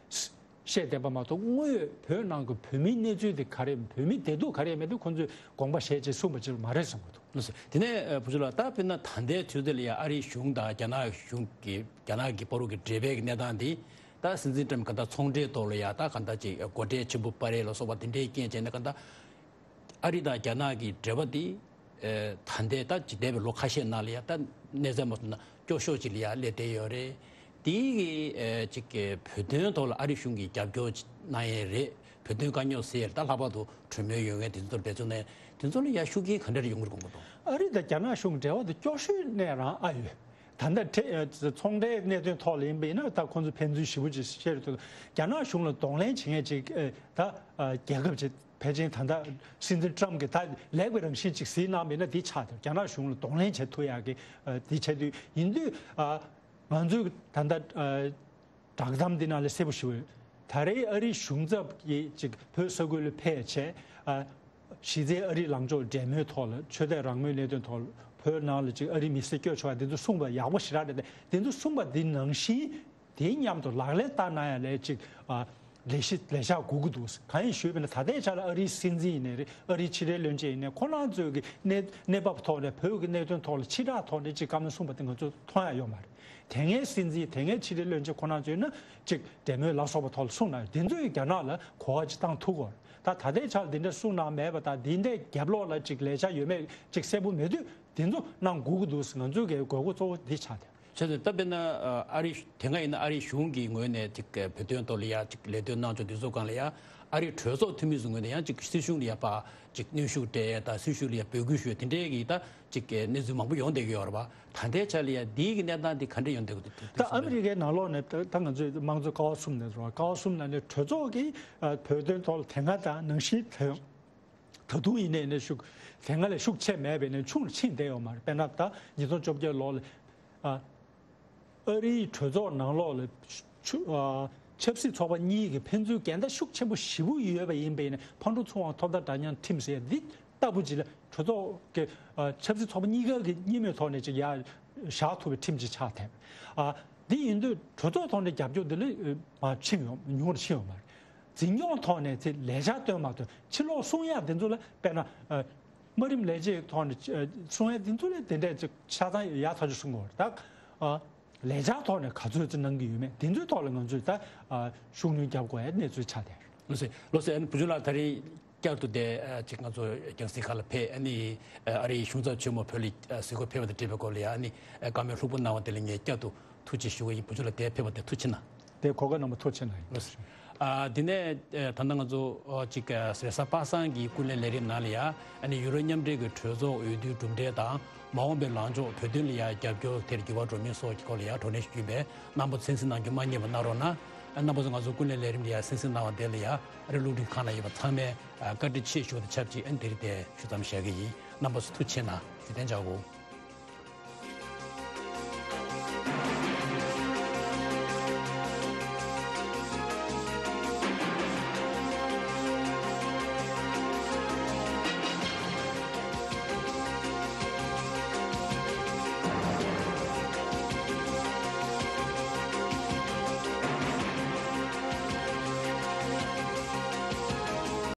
བཤད་བསྡད་པ་མ་གཏོགས། དངོས་ཡོད་བོད་ནང་གི་བོད་མིའི་གནས་ཚུལ་དེ་ག་རེ། བོད་མིའི་བདེ་སྡུག་ག་རེ་མེད་དེ་ཁོང་ཚོས་དགོངས་པ་བཞེས་བྱས་གསུངས་པ་ཅིག་མ་རེད་བསམ་གྱི་འདུག། ལགས་སོ། དེ་ནས་ཨ་བུ་ཆུ་ལགས། ད་དཔེར་ན་ད་ལྟའི་དུས་ཚོད་ལ་ཡ་ཨ་རིའི་གཞུང་དང་རྒྱ་ནག་གཞུང་གི། རྒྱ་ནག་གི་བར་གྱི་འབྲེལ་བའི་གནས་སྟངས་འདི། ད་སྲིད་འཛིན་ཊམ་ག་ད་ཚོང་འབྲེལ་ཐོག་ལ་ཡ་ད་ག་ད་ཅིག་སྒོ་ཁྲལ་ཆེན་པོ་སྤར་ཡས་ལ་སོགས་པ་དེ་འདྲའི་རྐྱེན་བྱས་ནས། ག་ད་ཨ་རི་དང་རྒྱ་ནག་གི་འབྲེལ་བ་དེ་ཨེ་ད་ལྟའི་ད་ཇི་འདས་པའི་ལོ་ཁ་ཤས་ནང་ལ་ཡ་ད་གནས་ཚད་མ་སོང་ན་སྐྱོ་ཤོས་ཅིག་ལ་ཡ་སླེབས་བསྡད་ཡོད་རེད། དེ་གི་ཨེ་ཅིག་གི་བོད་དོན་ཐོག་ལ་ཨ་རི་གཞུང་གིས་རྒྱབ་སྐྱོར་གནང་ཡས་རེད། བོད་དོན་དཀའ་རྙོག་སེལ་ཡས་ལ་ད་ལྷག་པར་དུ་གྲོས་མོལ་ཡོད་མཁན་དེ་ཚོར་འབད་བརྩོན་གནང་། དེ་ཚོ་ལ་ཡ་ཤུགས་རྐྱེན་ག་འདྲ་རེ་ཡོང་གི་རེད་དགོངས་པ་དང་། ཨ་རི་དང་རྒྱ་ནག་གཞུང་འབྲེལ་བ་དེ་སྐྱོ་ཤོས་གནས་རང་ཨ་ཡོད། ད་ལྟ་ཁྲལ་ཚོང་འབྲེལ་གནད་དོན་ཐོག་ལ་ཡིན་པ་ཡིན་ན། ད་ཁོང་ཚོ་ཕན་ཚུན་ཞེ་པོ་ཅིག་བཤད་རེད་འདུག། རྒྱ་ནག་གཞུང་ལ་གདོང་ལེན་བྱེད་མཁན་ཅིག་ཨེ་ད་ཨ་རྒྱལ་ཁབ་ཅིག་ཕལ་ཆེར་ད་ལྟ་སྲིད་འཛིན་ཊམ་གྱིས་ད་ལེགས་པའི་རང་བཞིན་ཅིག་གཟིགས་གནང་བ་ཡིན་ན་དེ་ཆགས་ཐུབ། རྒྱ་ནག་གཞུང་ལ་གདོང་ལེན་བྱེད་ཐུབ་ཡག་གི་ཨ་དེ་བྱེད་དུས་ཡིན་དུས། ཨ་ང་ཚོས་ད་ལྟ་ཨ་བསྒྲགས་གཏམ་འདི་ནང་ལ་གསལ་པོ་ཞུ་བ་ཡོད། ད་རེས་ཨ་རིའི་གཞུང་ཚབ་ཀྱིས་ཅིག་བོད་ས་ཁུལ་ལ་ཕེབས་བྱས། ཨ་གཞི་རྩའི་ཨ་རིའི་ལངས་ཕྱོགས་འབྲེལ་མོལ་ཐོག་ལ་ཆོས་དད་རང་མོས་གནད་དོན་ཐོག་ལ་བོད་ནང་ལ་ཅིག་ཨ་རིའི་མི་སེར་བསྐྱོད་ཆོག་པ་འདི་ཚོ་གསུངས་པ་ཡག་པོ་ཞེ་དྲག་རེད། དེ་འདི་ཚོ་གསུངས་པ་འདི་ནང་བཞིན་དེའི་མཉམ་དུ་ལག་ལེན་བསྟར་གནང་ཡ་ལ་ཅིག་ཨ་ལས་གཞི་ལས་འཆར་དགོས་ཀྱི་འདུག། གང་ཡིན་ཞུས་པ་ཡིན་ན། ད་ལྟའི་ཆ་ལ་ཨ་རིའི་སྲིད་འཛིན་ཡིན་ནའི་རེད། ཨ་རིའི་ཕྱི་དྲིལ་བློན་ཆེན་ཡིན་ནའི། ཁོ་རང་ཚོའི་གི་གནས་གནས་བབ་ཐོག་ནས། བོད་ཀྱི་གནད་དོན་ཐོག་ལ་ཕྱི་བསྒྲགས་ཐོག་ནས་ཅིག་བཀའ་མོལ་གསུངས་པ་དེ་ང་ཚོ་མཐོང་ཡ་ཡོད་མ་རེད། དེ་སྔའི་སྲིད་འཛིན། དེ་སྔའི་ཕྱི་དྲིལ་བློན་ཆེན་ཁོ་རང་ཚོས་ན་ཅིག་འབྲེལ་མོལ་ལ་སོགས་པ་ཐོག་ལ་གསུངས་གནང་ཡོད། དེ་ཚོས་རྒྱ་ནག་ལ་གོ་བ་ཅིག་བཏང་ཐུབ་ཀྱི་ཡོད་རེད། ད་ད་ལྟའི་ཆར་འདི་འདྲ་གསུངས་གནང་མེད་པ་དང་། འདི་འདྲའི་རྒྱབ་ལོགས་ལ་ཅིག་ལས་འཆར་ཡོད་མེད་ཅིག་གསལ་པོ་མེད་དུས། དེ་ཚོ་གནང་དགོས་ཀྱི་འདུག། ང་ཚོའི་གི་དགོས་མཁོ་གཙོ་བོ་འདི་ཆགས་ཏེ། བྱས་ཙང་ད་དཔེར་ན་ཨ་རི་དེ་སྔ་ཡིན་ན་ཨ་རིའི་གཞུང་གི་ངོས་ནས་ཅིག་བོད་དོན་ཐོག་ལ་ཡ་ཅིག་ལས་དོན་གནང་ཕྱོགས་འདི་ཚོ་སྒང་ལ་ཡ། ཨ་རིའི་གྲོས་ཚོགས་འཐུས་མི་ཚོའི་ངོས་ནས་ཡང་ཅིག་སྲིད་གཞུང་ལ་ཡ་ཕར་ཅིག་གནོན་ཤུགས་སྤྲད་ཡས་དང་། སྲིད་གཞུང་ལ་ཡ་འབོད་སྐུལ་ཞུ་ཡས་དེ་འདྲའི་གི་ད་ཅིག་གནས་ཚུལ་མང་པོ་ཡོང་བསྡད་ཀྱི་ཡོད་རེད་པ། ད་ལྟའི་ཆ་ལ་ཡ་འདིའི་གི་གནས་སྟངས་འདི་ག་འདྲ་ཡོང་བསྡད་ཀྱི་འདུག། ད་ཨ་མི་རི་ཀའི་ནང་ལོགས་ནས་ད་ད་ང་ཚོའི་དམངས་གཙོ་ཀ་བ་གསུམ་ནས་རེད་པ། ཀ་བ་གསུམ་ནང་ནས་གྲོས་ཚོགས་ཀྱིས་ཨ་བོད་དོན་ཐོག་ལ་དེ་སྔ་དང་ནང་བཞིན་དེ། ད་དུང་ཡིན་ནའི་ནས་ཤུགས་དེ་སྔ་ལས་ཤུགས་ཆེ་མེད་པས་ནས་ཆུང་རུ་ཕྱིན་བསྡད་ཡོད་མ་རེད། དཔེར་ན་ད་ཉིས་སྟོང་བཅོ་བརྒྱད་ལོ་ལ་ཨ་ཨ་རིའི་གྲོས་ཚོགས་ནང་ལོགས་ལ་ཆུ་ཨ་ཆབ་སྲིད་ཚོགས་པ་གཉིས་ཀྱི་ཕན་ཚུན་འགལ་ཟླ་ཤུགས་ཆེན་པོ་ཞེ་པོ་ཡོད་པ་ཡིན་པས་ནས། ཕག་གྲུ་ཚོང་བ་ཐོབ་ཐང་འདྲ་མཉམ་ཁྲིམས་ཟེར་འདི་ལྟ་བུ་ཅིག་ལ་གྲོས་ཚོགས་ཀྱི་ཨ་ཆབ་སྲིད་ཚོགས་པ་གཉིས་ཀ་གི་གཉིས་མོས་ཐོག་ནས་ཅིག་ཡར་བཞག་ཐུབ་པའི་ཁྲིམས་ཅིག་ཆགས་ཐལ། ཨ་འདི་ཡིན་དུས་གྲོས་ཚོགས་ཐོག་ནས་རྒྱབ་སྐྱོར་འདི་ལས་མར་ཕྱིན་ཡོད། ཉུང་རུ་ཕྱིན་ཡོད་མ་རེད། འཛིན་སྐྱོང་ཐོག་ནས་དེ་ལས་འཆར་བཏོན་མ་ཐུབ། ཕྱི་ལོགས་གསུང་ཡག་དེ་ཚོ་ལ་དཔེར་ན་ཨ་དམའ་རིམ་ལས་བྱེད་ཐོག་ནས་ཨ་གསུང་ཡག་དེ་ཚོ་ལ་དེ་འདྲས་ཅིག་ཆ་ཚང་ཡག་ཐག་ཆོད་གསུང་གི་ཡོད་རེད། ད་ཨ་ལས་འཆར་ཐོག་ནས་ག་ཚོད་ཅིག་གནང་གི་ཡོད་མེད་དེ་ཚོའི་ཐོག་ལ་ང་ཚོས་ད་ཨ་ཤུགས་སྣོན་རྒྱབ་དགོས་ཡག་གནས་ཚུལ་ཆགས་བསྡད་ཡོད་རེད། ལགས་སོ། ལགས་སོ། ཨ་ནི་བུ་ཆུང་ལགས་ད་རེས་བསྐྱར་དུ་དེ་ཨ་ཅིག་ང་ཚོ་རྒྱང་སྲིང་ཁག་ལ་ཕེབས། ཨ་ནི་ཨ་ཨ་རིའི་གཞུང་ཚབ་ཆེན་མོ་བོད་ལ་ཨ་གཟིགས་སྐོར་ཕེབས་པ་དང་འབྲེལ་བའི་སྐོར་ལ་ཡ། ཨ་ནི་ཨ་བཀའ་མོལ་ལྷུག་པོ་གནང་བ་དེ་ལ་ངས་བསྐྱར་དུ་ཐུགས་རྗེ་ཆེ་ཞུ་གི་ཡིན། བུ་ཆུང་ལགས་དེར་ཕེབས་པ་དེ་ཐུགས་རྗེ་ཆེ་གནང་ཡིན། ལགས་སོ། ཨ་དེ་ནས་ཨ་ད་ལྟ་ང་ཚོ་ཨ་ཅིག་ཨ་རེས་གཟའ་པ་སངས་ཀྱི་ཀུན་གླེང་ལས་རིམ་ནང་ལ་ཡ། ཨ་ནི་ཡུ་རོབ་མཉམ་འབྲེལ་གྱི་གྲོས་ཚོགས་འོས་བསྡུའི་གྲུབ་འབྲས་དང་། མ་འོངས་པའི་ལངས་ཕྱོགས། བོད་དོན་ལ་ཡ་རྒྱབ་སྐྱོར་དེར་འགྱུར་བ་འགྲོ་མིན་སོགས་ཀྱི་སྐོར་ལ་ཡ་བགྲོ་གླེང་ཞུས་པས། རྣམ་པ་ཚོས་གསན་གཟིགས་གནང་རྒྱུ་མ་བསྙེལ་བ་གནང་རོགས་གནང་། རྣམ་པ་ཚོ་ང་ཚོ་ཀུན་གླེང་ལས་རིམ་ལ་ཡ་གསན་གཟིགས་གནང་བ་དེ་ལ་ཡ། ཨ་རི་རླུང་འཕྲིན་ཁང་ནང་ཡོད་པ་ཚང་མས་ཨ་བཀའ་དྲིན་ཆེ་ཞུ་བ་དང་ཆབས་ཅིག་ཨ་ནི་དེ་རིང་དེ་ཞུ་མཚམས་བཞག་གི་ཡིན། རྣམ་པ་ཚོ་ཐུགས་རྗེ་ཆེ་གནང་། བཞུགས་གདན་འཇགས་དགོས།